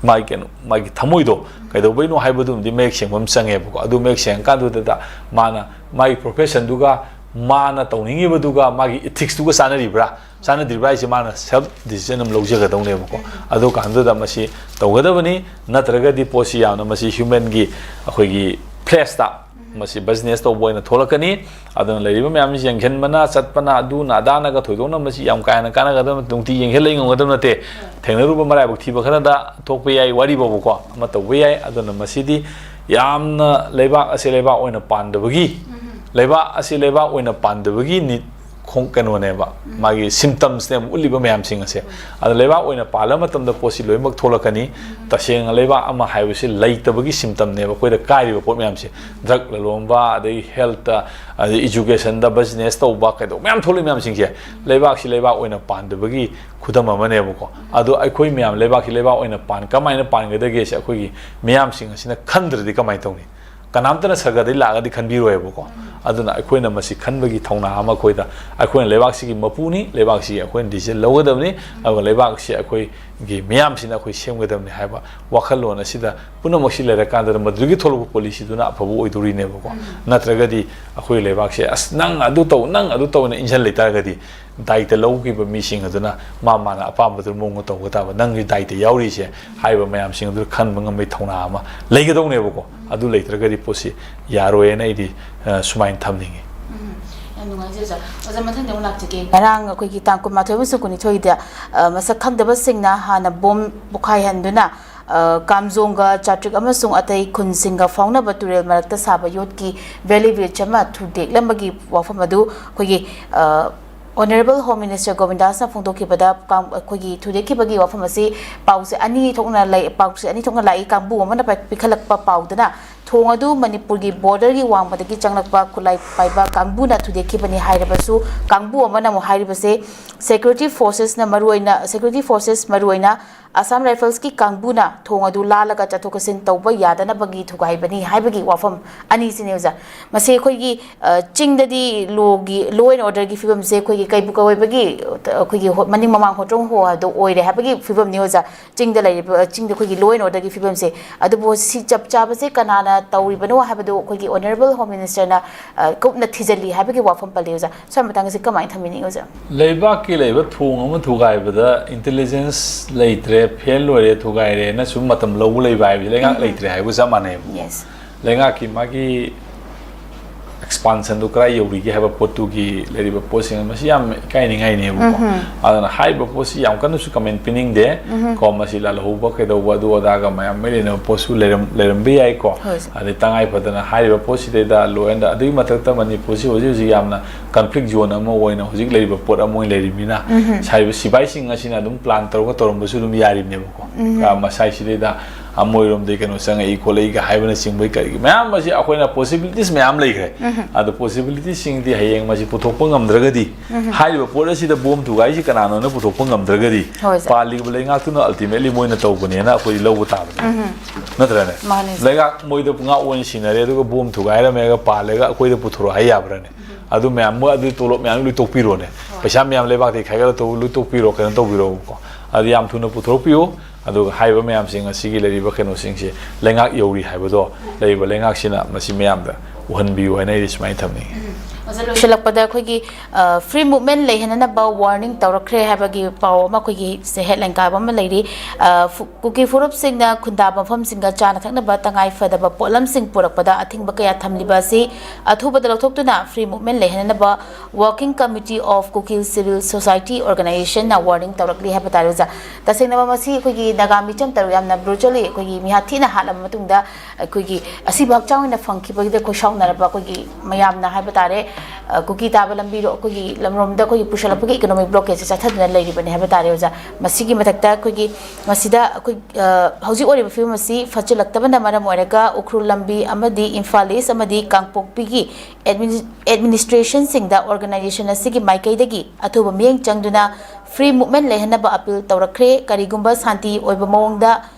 ꯃꯥꯒꯤ ꯀꯩꯅꯣ, ꯃꯥꯒꯤ ꯊꯃꯣꯏꯗꯣ ꯀꯩꯗꯧꯕꯩꯅꯣ ꯍꯥꯏꯕꯗꯨꯃꯗꯤ ꯃꯌꯦꯛ ꯁꯦꯡꯕ ꯑꯃ ꯆꯪꯉꯦꯕꯀꯣ꯫ ꯑꯗꯨ ꯃꯌꯦꯛ ꯁꯦꯡꯉꯀꯥꯟꯗꯨꯗ ꯃꯥꯅ ꯃꯥꯒꯤ professionꯗꯨꯒ, ꯃꯥꯅ ꯇꯧꯅꯤꯡꯉꯤꯕꯗꯨꯒ, ꯃꯥꯒꯤ ethicesꯇꯨꯒ ꯆꯥꯅꯔꯤꯕ꯭ꯔꯥ? ꯆꯥꯅꯗ꯭ꯔꯤꯕ꯭ꯔꯥ ꯍꯥꯏꯁꯦ ꯃꯥꯅ self decision ꯑꯃ ꯂꯧꯖꯒꯗꯧꯅꯦꯕꯀꯣ꯫ ꯑꯗꯨ ꯀꯥꯟꯗꯨꯗ ꯃꯁꯤ ꯇꯧꯒꯗꯕꯅꯤ꯫ ꯅꯠꯇ꯭ꯔꯒꯗꯤ ꯄꯣꯠꯁꯤ ꯌꯥꯝꯅ, ꯃꯁꯤ humanꯒꯤ ꯑꯩꯈꯣꯏꯒꯤ fleshꯇ ꯃꯁꯤ business ꯇꯧꯕ ꯑꯣꯏꯅ ꯊꯣꯛꯂꯛꯀꯅꯤ꯫ ꯑꯗꯨꯅ ꯂꯩꯔꯤꯕ ꯃꯌꯥꯝꯁꯤ ꯌꯦꯡꯁꯤꯟꯕꯅ, ꯆꯠꯄꯅ, ꯑꯗꯨꯅ ꯑꯗꯥꯅꯒ ꯊꯣꯏꯗꯣꯛꯅ ꯃꯁꯤ ꯌꯥꯝ ꯀꯥ ꯍꯦꯟꯅ ꯀꯥꯟꯅꯒꯗꯕ ꯅꯠꯇꯦ, ꯅꯨꯡꯇꯤ ꯌꯦꯡꯁꯤꯜ ꯂꯩ ꯉꯝꯒꯗꯕ ꯅꯠꯇꯦ꯫ ꯊꯦꯡꯅꯔꯨꯕ ꯃꯔꯥꯏꯕꯛ ꯊꯤꯕ ꯈꯔꯗ ꯊꯣꯛꯄ ꯌꯥꯏ, ꯋꯥꯔꯤ ꯐꯥꯎꯕꯀꯣ, ꯑꯃ ꯇꯧꯕ ꯌꯥꯏ꯫ ꯑꯗꯨꯅ ꯃꯁꯤꯗꯤ ꯌꯥꯝꯅ ꯂꯩꯕꯥꯛ ꯑꯁꯤ ꯂꯩꯕꯥꯛ ꯑꯣꯏꯅ ꯄꯥꯟꯗꯕꯒꯤ, ꯂꯩꯕꯥꯛ ꯑꯁꯤ ꯂꯩꯕꯥꯛ ꯑꯣꯏꯅ ꯄꯥꯟꯗꯕꯒꯤ ꯅꯤ-, ꯈꯣꯡ-, ꯀꯩꯅꯣꯅꯦꯕ, ꯃꯥꯒꯤ symptomsꯅꯦꯕ ꯎꯠꯂꯤꯕ ꯃꯌꯥꯝꯁꯤꯡ ꯑꯁꯦ꯫ ꯑꯗ ꯂꯩꯕꯥꯛ ꯑꯣꯏꯅ ꯄꯥꯜꯂ ꯃꯇꯝꯗ ꯄꯣꯠꯁꯤ ꯂꯣꯏꯅꯃꯛ ꯊꯣꯛꯂꯛꯀꯅꯤ꯫ ꯇꯁꯦꯡꯅ ꯂꯩꯕꯥꯛ ꯑꯃ ꯍꯥꯏꯕꯁꯤ ꯂꯩꯇꯕꯒꯤ symptomꯅꯦꯕ ꯑꯩꯈꯣꯏꯗ ꯀꯥꯏꯔꯤꯕ ꯄꯣꯠ ꯃꯌꯥꯝꯁꯦ꯫ Drug ꯂꯂꯣꯟꯕ, ꯑꯗꯩ healthꯇ, ꯑꯗꯩ educationꯗ, business ꯇꯧꯕ, ꯀꯩꯗꯧꯕ ꯃꯌꯥꯝ ꯊꯣꯛꯂꯛꯏ ꯃꯌꯥꯝꯁꯤꯡꯁꯦ, ꯂꯩꯕꯥꯛꯁꯤ ꯂꯩꯕꯥꯛ ꯑꯣꯏꯅ ꯄꯥꯟꯗꯕꯒꯤ ꯈꯨꯗꯝ ꯑꯃꯅꯦꯕꯀꯣ꯫ ꯑꯗꯣ ꯑꯩꯈꯣꯏ ꯃꯌꯥꯝ ꯂꯩꯕꯥꯛꯁꯤ ꯂꯩꯕꯥꯛ ꯑꯣꯏꯅ ꯄꯥꯟ-, ꯀꯃꯥꯏꯅ ꯄꯥꯟꯒꯗꯒꯦꯁꯦ ꯑꯩꯈꯣꯏꯒꯤ ꯃꯤꯌꯥꯝꯁꯤꯡ ꯑꯁꯤꯅ ꯈꯟꯗ꯭ꯔꯗꯤ ꯀꯃꯥꯏꯅ ꯇꯧꯅꯤ? ꯀꯅꯥꯝꯇꯅ ꯁꯔꯀꯥꯔꯗꯒꯤ ꯂꯥꯛꯑꯒꯗꯤ ꯈꯟꯕꯤꯔꯣꯏꯕꯀꯣ꯫ ꯑꯗꯨꯅ ꯑꯩꯈꯣꯏꯅ ꯃꯁꯤ ꯈꯟꯕꯒꯤ ꯊꯧꯅꯥ ꯑꯃ ꯑꯩꯈꯣꯏꯗ, ꯑꯩꯈꯣꯏꯅ ꯂꯩꯕꯥꯛꯁꯤꯒꯤ ꯃꯄꯨꯅꯤ, ꯂꯩꯕꯥꯛꯁꯤ ꯑꯩꯈꯣꯏꯅ decision ꯂꯧꯒꯗꯕꯅꯤ, ꯑꯗꯨꯒ ꯂꯩꯕꯥꯛꯁꯤ ꯑꯩꯈꯣꯏꯒꯤ ꯃꯤꯌꯥꯝꯁꯤꯅ ꯑꯩꯈꯣꯏ ꯁꯦꯝꯒꯗꯕꯅꯤ ꯍꯥꯏꯕ ꯋꯥꯈꯜꯂꯣꯟ ꯑꯁꯤꯗ ꯄꯨꯝꯅꯃꯛꯁꯤ ꯂꯩꯔꯀꯥꯟꯗꯗ ꯃꯗꯨꯗꯒꯤ ꯊꯣꯛꯂꯛꯄ policyꯗꯨꯅ ꯑꯐꯕ ꯑꯣꯏꯗꯣꯔꯤꯅꯦꯕꯀꯣ꯫ ꯅꯠꯇ꯭ꯔꯒꯗꯤ ꯑꯩꯈꯣꯏ ꯂꯩꯕꯥꯛꯁꯦ, "ꯑꯁ, ꯅꯪ ꯑꯗꯨ ꯇꯧ, ꯅꯪ ꯑꯗꯨ ꯇꯧ" ꯍꯥꯏꯅ ꯏꯟꯁꯤꯟ ꯂꯩꯇꯥꯔꯒꯗꯤ, ꯗꯥꯏꯇ ꯂꯧꯈꯤꯕ ꯃꯤꯁꯤꯡ ꯑꯗꯨꯅ ꯃꯥ ꯃꯥꯅ ꯑꯄꯥꯝꯕꯗꯨ ꯃꯑꯣꯡꯗ ꯇꯧꯕ ꯇꯥꯕ, ꯅꯪꯒꯤ ꯗꯥꯏꯇ ꯌꯥꯎꯔꯤꯁꯦ ꯍꯥꯏꯕ ꯃꯌꯥꯝꯁꯤꯡ ꯑꯗꯨ ꯈꯟꯕ ꯉꯝꯕꯒꯤ ꯊꯧꯅꯥ ꯑꯃ ꯂꯩꯒꯗꯧꯅꯦꯕꯀꯣ꯫ ꯑꯗꯨ ꯂꯩꯇ꯭ꯔꯒꯗꯤ ꯄꯣꯠꯁꯤ ꯌꯥꯔꯣꯏꯅ ꯑꯩꯗꯤ, ꯑ, ꯁꯨꯃꯥꯏꯅ ꯊꯝꯅꯤꯡꯉꯤ꯫ ꯎꯝ, ꯌꯥꯝ ꯅꯨꯡꯉꯥꯏꯖꯩ ꯑꯣꯖꯥ꯫ ꯑꯣꯖꯥ, ꯃꯊꯪꯗ ꯑꯃꯨꯛ ꯂꯥꯛꯆꯒꯦ꯫ ꯉꯔꯥꯡ ꯑꯩꯈꯣꯏꯒꯤ ꯇꯥꯡ ꯀꯨꯟꯃꯥꯊꯣꯏ ꯑꯃꯁꯨꯡ ꯀꯨꯟꯅꯤꯊꯣꯏꯗ, ꯑ, ꯃꯁꯛ ꯈꯪꯗꯕꯁꯤꯡꯅ ꯍꯥꯟꯅ ꯕꯣꯝ ꯄꯣꯈꯥꯏꯍꯟꯗꯨꯅ, ꯑ, ꯀꯥꯝꯖꯣꯡꯒ ꯆꯥꯇ꯭ꯔꯤꯛ ꯑꯃꯁꯨꯡ ꯑꯇꯩ ꯈꯨꯟꯁꯤꯡꯒ ꯐꯥꯎꯅꯕ ꯇꯨꯔꯦꯜ ꯃꯔꯛꯇ ꯁꯥꯕ ꯌꯣꯠꯀꯤ valley bridge ꯑꯃ ꯊꯨꯗꯦꯛꯂꯝꯕꯒꯤ ꯋꯥꯐꯝ ꯑꯗꯨ ꯑꯩꯈꯣꯏꯒꯤ, ꯑ, Honourable Home Minister ꯒꯣꯕꯤꯟꯗꯥꯁꯅ ꯐꯣꯡꯗꯣꯛꯈꯤꯕꯗ, ꯀꯥꯡ-, ꯑꯩꯈꯣꯏꯒꯤ ꯊꯨꯗꯦꯛꯈꯤꯕꯒꯤ ꯋꯥꯐꯝ ꯑꯁꯤ ꯄꯥꯎꯁꯦ ꯑꯅꯤ ꯊꯣꯛꯅ ꯂꯩ, ꯄꯥꯎꯁꯦ ꯑꯅꯤ ꯊꯣꯛꯅ ꯂꯥꯛꯏ꯫ ꯀꯥꯡꯕꯨ ꯑꯃꯅ ꯄꯥꯏ-, ꯄꯤꯈꯠꯂꯛꯄ ꯄꯥꯎꯗꯅ ꯊꯣꯡ ꯑꯗꯨ ꯃꯅꯤꯄꯨꯔꯒꯤ border ꯒꯤ ꯋꯥꯡꯃꯗꯒꯤ ꯆꯪꯂꯛꯄ ꯈꯨꯠꯂꯥꯏ ꯄꯥꯏꯕ ꯀꯥꯡꯕꯨꯅ ꯊꯨꯗꯦꯛꯈꯤꯕꯅꯤ ꯍꯥꯏꯔꯕꯁꯨ, ꯀꯥꯡꯕꯨ ꯑꯃꯅ ꯑꯃꯨꯛ ꯍꯥꯏꯔꯤꯕꯁꯦ security forces ꯅ ꯃꯔꯨꯑꯣꯏꯅ, security forces ꯃꯔꯨꯑꯣꯏꯅ Assam Rifles ꯀꯤ ꯀꯥꯡꯕꯨꯅ ꯊꯣꯡ ꯑꯗꯨ ꯂꯥꯜꯂꯒ ꯆꯠꯊꯣꯛ ꯆꯠꯁꯤꯟ ꯇꯧꯕ ꯌꯥꯗꯅꯕꯒꯤ ꯊꯨꯒꯥꯏꯕꯅꯤ ꯍꯥꯏꯕꯒꯤ ꯋꯥꯐꯝ ꯑꯅꯤꯁꯤꯅꯦ ꯑꯣꯖꯥ꯫ ꯃꯁꯤ ꯑꯩꯈꯣꯏꯒꯤ, ꯑ, ꯆꯤꯡꯗꯗꯤ law ꯒꯤ, law and order ꯒꯤ ꯐꯤꯕꯝꯁꯦ ꯑꯩꯈꯣꯏꯒꯤ ꯀꯩꯕꯨ ꯀꯋꯣꯏꯕꯒꯤ, ꯑ, ꯑꯩꯈꯣꯏꯒꯤ ꯍꯣ-, ꯃꯅꯤꯡ ꯃꯃꯥꯡ ꯍꯣꯇ꯭ꯔꯣꯡ ꯍꯣ ꯍꯥꯏꯕꯗꯣ ꯑꯣꯏꯔꯦ ꯍꯥꯏꯕꯒꯤ ꯐꯤꯕꯝꯅꯤ ꯑꯣꯖꯥ꯫ ꯆꯤꯡꯗ ꯂꯩꯔꯤꯕ, ꯆꯤꯡꯗ ꯑꯩꯈꯣꯏꯒꯤ law and order ꯒꯤ ꯐꯤꯕꯝꯁꯦ꯫ ꯑꯗꯨꯕꯨ ꯁꯤ ꯆꯞ ꯆꯥꯕꯁꯦ ꯀꯅꯥꯅ ꯇꯧꯔꯤꯕꯅꯣ ꯍꯥꯏꯕꯗꯣ ꯑꯩꯈꯣꯏꯒꯤ Honourable Home Minister ꯅ, ꯑ, ꯀꯨꯞꯅ ꯊꯤꯖꯤꯜꯂꯤ ꯍꯥꯏꯕꯒꯤ ꯋꯥꯐꯝ ꯄꯜꯂꯤ ꯑꯣꯖꯥ꯫ ꯁ꯭ꯋꯥꯏ ꯃꯇꯥꯡꯁꯦ ꯀꯃꯥꯏꯅ ꯊꯝꯕꯤꯅꯤꯡꯉꯤ ꯑꯣꯖꯥ? ꯂꯩꯕꯥꯛꯀꯤ ꯂꯩꯕ ꯊꯣꯡ ꯑꯃ ꯊꯨꯒꯥꯏꯕꯗ intelligence ꯂꯩꯇ꯭ꯔꯦ, fail ꯑꯣꯏꯔꯦ, ꯊꯨꯒꯥꯏꯔꯦꯅ ꯁꯨꯝ ꯃꯇꯝ ꯂꯧꯕ ꯂꯩꯕ ꯍꯥꯏꯕꯁꯤ ꯂꯩꯉꯥꯛ ꯎꯝ꯫ ꯂꯩꯇ꯭ꯔꯦ ꯍꯥꯏꯕꯒ ꯆꯞ ꯃꯥꯟꯅꯩꯕ꯫ Yes꯫ ꯂꯩꯉꯥꯛꯀꯤ ꯃꯥꯒꯤ expansion ꯗꯨ ꯀꯗꯥꯏ ꯌꯧꯔꯤꯒꯦ ꯍꯥꯏꯕ ꯄꯣꯠꯇꯨꯒꯤ ꯂꯩꯔꯤꯕ ꯄꯣꯠꯁꯤꯡ ꯃꯁꯤ ꯌꯥꯝ ꯏꯀꯥꯏꯅꯤꯡꯉꯥꯏꯅꯦꯕꯀꯣ꯫ ꯎꯝ꯫ ꯑꯗꯨꯅ ꯍꯥꯏꯔꯤꯕ ꯄꯣꯠꯁꯤ ꯌꯥꯝ ꯀꯟꯅꯁꯨ comment ꯄꯤꯅꯤꯡꯗꯦ꯫ ꯎꯝ꯫ ꯀꯣ, ꯃꯁꯤ ꯂꯥꯜꯍꯧꯕ ꯀꯩꯗꯧꯕ ꯑꯗꯨ ꯑꯗꯥꯒ ꯃꯌꯥꯝ ꯃꯔꯤ ꯂꯩꯅꯕ ꯄꯣꯠꯁꯨ ꯂꯩꯔꯝ-, ꯂꯩꯔꯝꯕ ꯌꯥꯏꯀꯣ꯫ ꯍꯣꯏ, ꯁꯥꯔ꯫ ꯑꯗꯩ ꯇꯉꯥꯏ ꯐꯗꯅ ꯍꯥꯏꯔꯤꯕ ꯄꯣꯠꯁꯤꯗꯩꯗ law and order, ꯑꯗꯨꯒꯤ ꯃꯊꯛꯇ ꯃꯅꯤꯄꯨꯔꯁꯤ ꯍꯧꯖꯤꯛ ꯍꯧꯖꯤꯛ ꯌꯥꯝꯅ conflict zone ꯑꯃ ꯑꯣꯏꯅ ꯍꯧꯖꯤꯛ ꯂꯩꯔꯤꯕ ꯄꯣꯠ ꯑꯃ ꯑꯣꯏꯅ ꯂꯩꯔꯤꯕꯅꯤꯅ, ꯎꯝ꯫ ꯍꯥꯏꯔꯤꯕ ꯁꯤꯐꯥꯏꯁꯤꯡ ꯑꯁꯤꯅ ꯑꯗꯨꯝ plan ꯇꯧꯔꯒ ꯇꯧꯔꯝꯕꯁꯨ ꯑꯗꯨꯝ ꯌꯥꯔꯤꯕꯅꯦꯕꯀꯣ꯫ ꯎꯝ꯫ ꯑ, ꯃꯁꯥꯏꯁꯤꯗꯩꯗ, ꯃꯣꯏꯔꯣꯝꯗꯒꯤ ꯀꯩꯅꯣ ꯆꯪꯉꯛꯏ ꯈꯣꯠꯂꯛꯏꯒ ꯍꯥꯏꯕꯅꯆꯤꯡꯕꯒꯤ ꯀꯔꯤꯒꯤ ꯃꯌꯥꯝ ꯑꯁꯤ ꯑꯩꯈꯣꯏꯅ possibilities ꯃꯌꯥꯝ ꯂꯩꯈ꯭ꯔꯦ꯫ ꯑꯗꯣ possibilities ꯁꯤꯡꯗꯤ ꯍꯌꯦꯡ ꯃꯁꯤ ꯄꯨꯊꯣꯛꯄ ꯉꯝꯗ꯭ꯔꯒꯗꯤ, ꯍꯥꯏꯔꯤꯕ ꯄꯣꯠ ꯑꯁꯤꯗ ꯕꯣꯝ ꯊꯨꯒꯥꯏꯔꯤꯁꯤ ꯀꯅꯥꯅꯣꯅ ꯄꯨꯊꯣꯛꯄ ꯉꯝꯗ꯭ꯔꯒꯗꯤ, ꯍꯣꯏ, ꯁꯥꯔ꯫ ꯄꯥꯜꯂꯤꯕ ꯂꯩꯉꯥꯛꯇꯨꯅ ultimately ꯃꯣꯏꯅ ꯇꯧꯕꯅꯦꯅ ꯑꯩꯈꯣꯏꯗꯤ ꯂꯧꯕ ꯇꯥꯕꯅꯤ꯫ ꯅꯠꯇ꯭ꯔꯅꯦ? ꯃꯥꯅꯤ, ꯁꯥꯔ꯫ ꯂꯩꯉꯥꯛ ꯃꯣꯏꯗ ꯉꯥꯛ ꯑꯣꯏꯅ ꯁꯤꯟꯅꯔꯦ, ꯑꯗꯨꯒ ꯕꯣꯝ ꯊꯨꯒꯥꯏꯔꯝꯃꯦꯒ ꯄꯥꯜꯂꯦꯒ ꯑꯩꯈꯣꯏꯗ ꯄꯨꯊꯣꯔꯛꯑꯣ ꯍꯥꯏ ꯌꯥꯕ꯭ꯔꯅꯦ? ꯑꯗꯨ ꯃꯌꯥꯝ, ꯃꯣꯏ ꯑꯗꯨ ꯇꯣꯂꯣꯞ ꯃꯌꯥꯝ ꯂꯣꯏ ꯇꯣꯛꯄꯤꯔꯣꯅꯦ꯫ ꯄꯩꯁꯥ ꯃꯌꯥꯝ ꯂꯩꯕꯥꯛꯇꯒꯤ ꯈꯥꯏꯒꯠꯂ ꯇꯧ-, ꯂꯣꯏ ꯇꯣꯛꯄꯤꯔꯣ, ꯀꯩꯅꯣ ꯇꯧꯕꯤꯔꯣꯕꯀꯣ꯫ ꯑꯗꯨ ꯌꯥꯝ ꯊꯨꯅ ꯄꯨꯊꯣꯔꯛꯄꯤꯌꯨ꯫ ꯑꯗꯨꯒ ꯍꯥꯏꯔꯤꯕ ꯃꯌꯥꯝꯁꯤꯡ ꯑꯁꯤꯒꯤ ꯂꯩꯔꯤꯕ ꯀꯩꯅꯣꯁꯤꯡꯁꯦ ꯂꯩꯉꯥꯛ ꯌꯧꯔꯤ ꯍꯥꯏꯕꯗꯣ ꯂꯩꯔꯤꯕ ꯂꯩꯉꯥꯛꯁꯤꯅ ꯃꯁꯤ ꯃꯌꯥꯝꯗ ꯎꯍꯟꯕꯤꯌꯨ ꯍꯥꯏꯅ ꯑꯩꯗꯤ ꯁꯨꯃꯥꯏꯅ ꯊꯝꯅꯤꯡꯉꯤ꯫ ꯑꯣꯖꯥ, ꯂꯣꯏꯁꯤꯜꯂꯛꯄꯗ ꯑꯩꯈꯣꯏꯒꯤ, ꯑ, free movement ꯂꯩꯍꯟꯅꯅꯕ warning ꯇꯧꯔꯛꯈ꯭ꯔꯦ ꯍꯥꯏꯕꯒꯤ ꯄꯥꯎ ꯑꯃ ꯑꯩꯈꯣꯏꯒꯤ ꯁꯦ headline ꯀꯥꯕ ꯑꯃ ꯂꯩꯔꯤ꯫ ꯑ, ꯐꯨ-, ꯀꯨꯀꯤ ꯐꯨꯔꯨꯞꯁꯤꯡꯅ ꯈꯨꯟꯗꯥꯕ ꯃꯐꯝꯁꯤꯡꯗ ꯆꯥꯅ ꯊꯛꯅꯕ ꯇꯉꯥꯏ ꯐꯗꯕ ꯄꯣꯠꯂꯝꯁꯤꯡ ꯄꯨꯔꯛꯄꯗ ꯑꯊꯤꯡꯕ ꯀꯌꯥ ꯊꯝꯂꯤꯕ ꯑꯁꯤ ꯑꯊꯨꯕꯗ ꯂꯧꯊꯣꯛꯇꯨꯅ free movement ꯂꯩꯍꯟꯅꯅꯕ Working Committee of Kuki Civil Society Organization ꯅ warning ꯇꯧꯔꯛꯂꯤ ꯍꯥꯏꯕ ꯇꯥꯔꯦ, ꯑꯣꯖꯥ꯫ ꯇꯁꯦꯡꯅꯃꯛ ꯃꯁꯤ ꯑꯩꯈꯣꯏꯒꯤ ꯅꯥꯒꯥ ꯃꯤꯆꯝ ꯇꯔꯨꯛ ꯌꯥꯝꯅ brutally ꯑꯩꯈꯣꯏꯒꯤ ꯃꯤꯍꯥꯠ ꯊꯤꯅ ꯍꯥꯠꯂꯕ ꯃꯇꯨꯡꯗ ꯑꯩꯈꯣꯏꯒꯤ ꯑꯁꯤꯕ ꯍꯛꯆꯥꯡ ꯑꯣꯏꯅ ꯐꯪꯈꯤꯕꯒꯤꯗ ꯑꯩꯈꯣꯏ ꯁꯥꯎꯅꯔꯕ ꯑꯩꯈꯣꯏꯒꯤ ꯃꯌꯥꯝꯅ ꯍꯥꯏꯕ ꯇꯥꯔꯦ, ꯑ, ꯀꯨꯀꯤ ꯇꯥꯕ ꯂꯝꯕꯤꯔꯣ-, ꯑꯩꯈꯣꯏꯒꯤ ꯂꯝꯂꯣꯝꯗ ꯑꯩꯈꯣꯏꯒꯤ ꯄꯨꯁꯜꯂꯛꯄꯒꯤ economic blockade ꯁꯦ ꯆꯠꯊꯗꯨꯅ ꯂꯩꯔꯤꯕꯅꯤ ꯍꯥꯏꯕ ꯇꯥꯔꯦ, ꯑꯣꯖꯥ꯫ ꯃꯁꯤꯒꯤ ꯃꯊꯛꯇ ꯑꯩꯈꯣꯏꯒꯤ ꯃꯁꯤꯗ ꯑꯩꯈꯣꯏ, ꯑ, ꯍꯧꯖꯤꯛ ꯑꯣꯏꯔꯤꯕ ꯐꯤꯕꯝ ꯑꯁꯤ ꯐꯠꯆꯤꯜꯂꯛꯇꯕꯅ ꯃꯔꯝ ꯑꯣꯏꯔꯒ ꯎꯈ꯭ꯔꯨꯜ ꯂꯝꯕꯤ ꯑꯃꯗꯤ ꯏꯝꯐꯥꯜ ꯏꯁ ꯑꯃꯗꯤ ꯀꯥꯡꯄꯣꯛꯄꯤꯒꯤ ꯑꯦꯗꯃꯤꯅꯤ-, administration ꯁꯤꯡꯗ organization ꯑꯁꯤꯒꯤ ꯃꯥꯏꯀꯩꯗꯒꯤ ꯑꯊꯨꯕ ꯃꯤꯠꯌꯦꯡ ꯆꯪꯗꯨꯅ free movement ꯂꯩꯍꯟꯅꯕ appeal ꯇꯧꯔꯛꯈ꯭ꯔꯦ꯫ ꯀꯔꯤꯒꯨꯝꯕ ꯁꯥꯟꯇꯤ ꯑꯣꯏꯕ ꯃꯑꯣꯡꯗ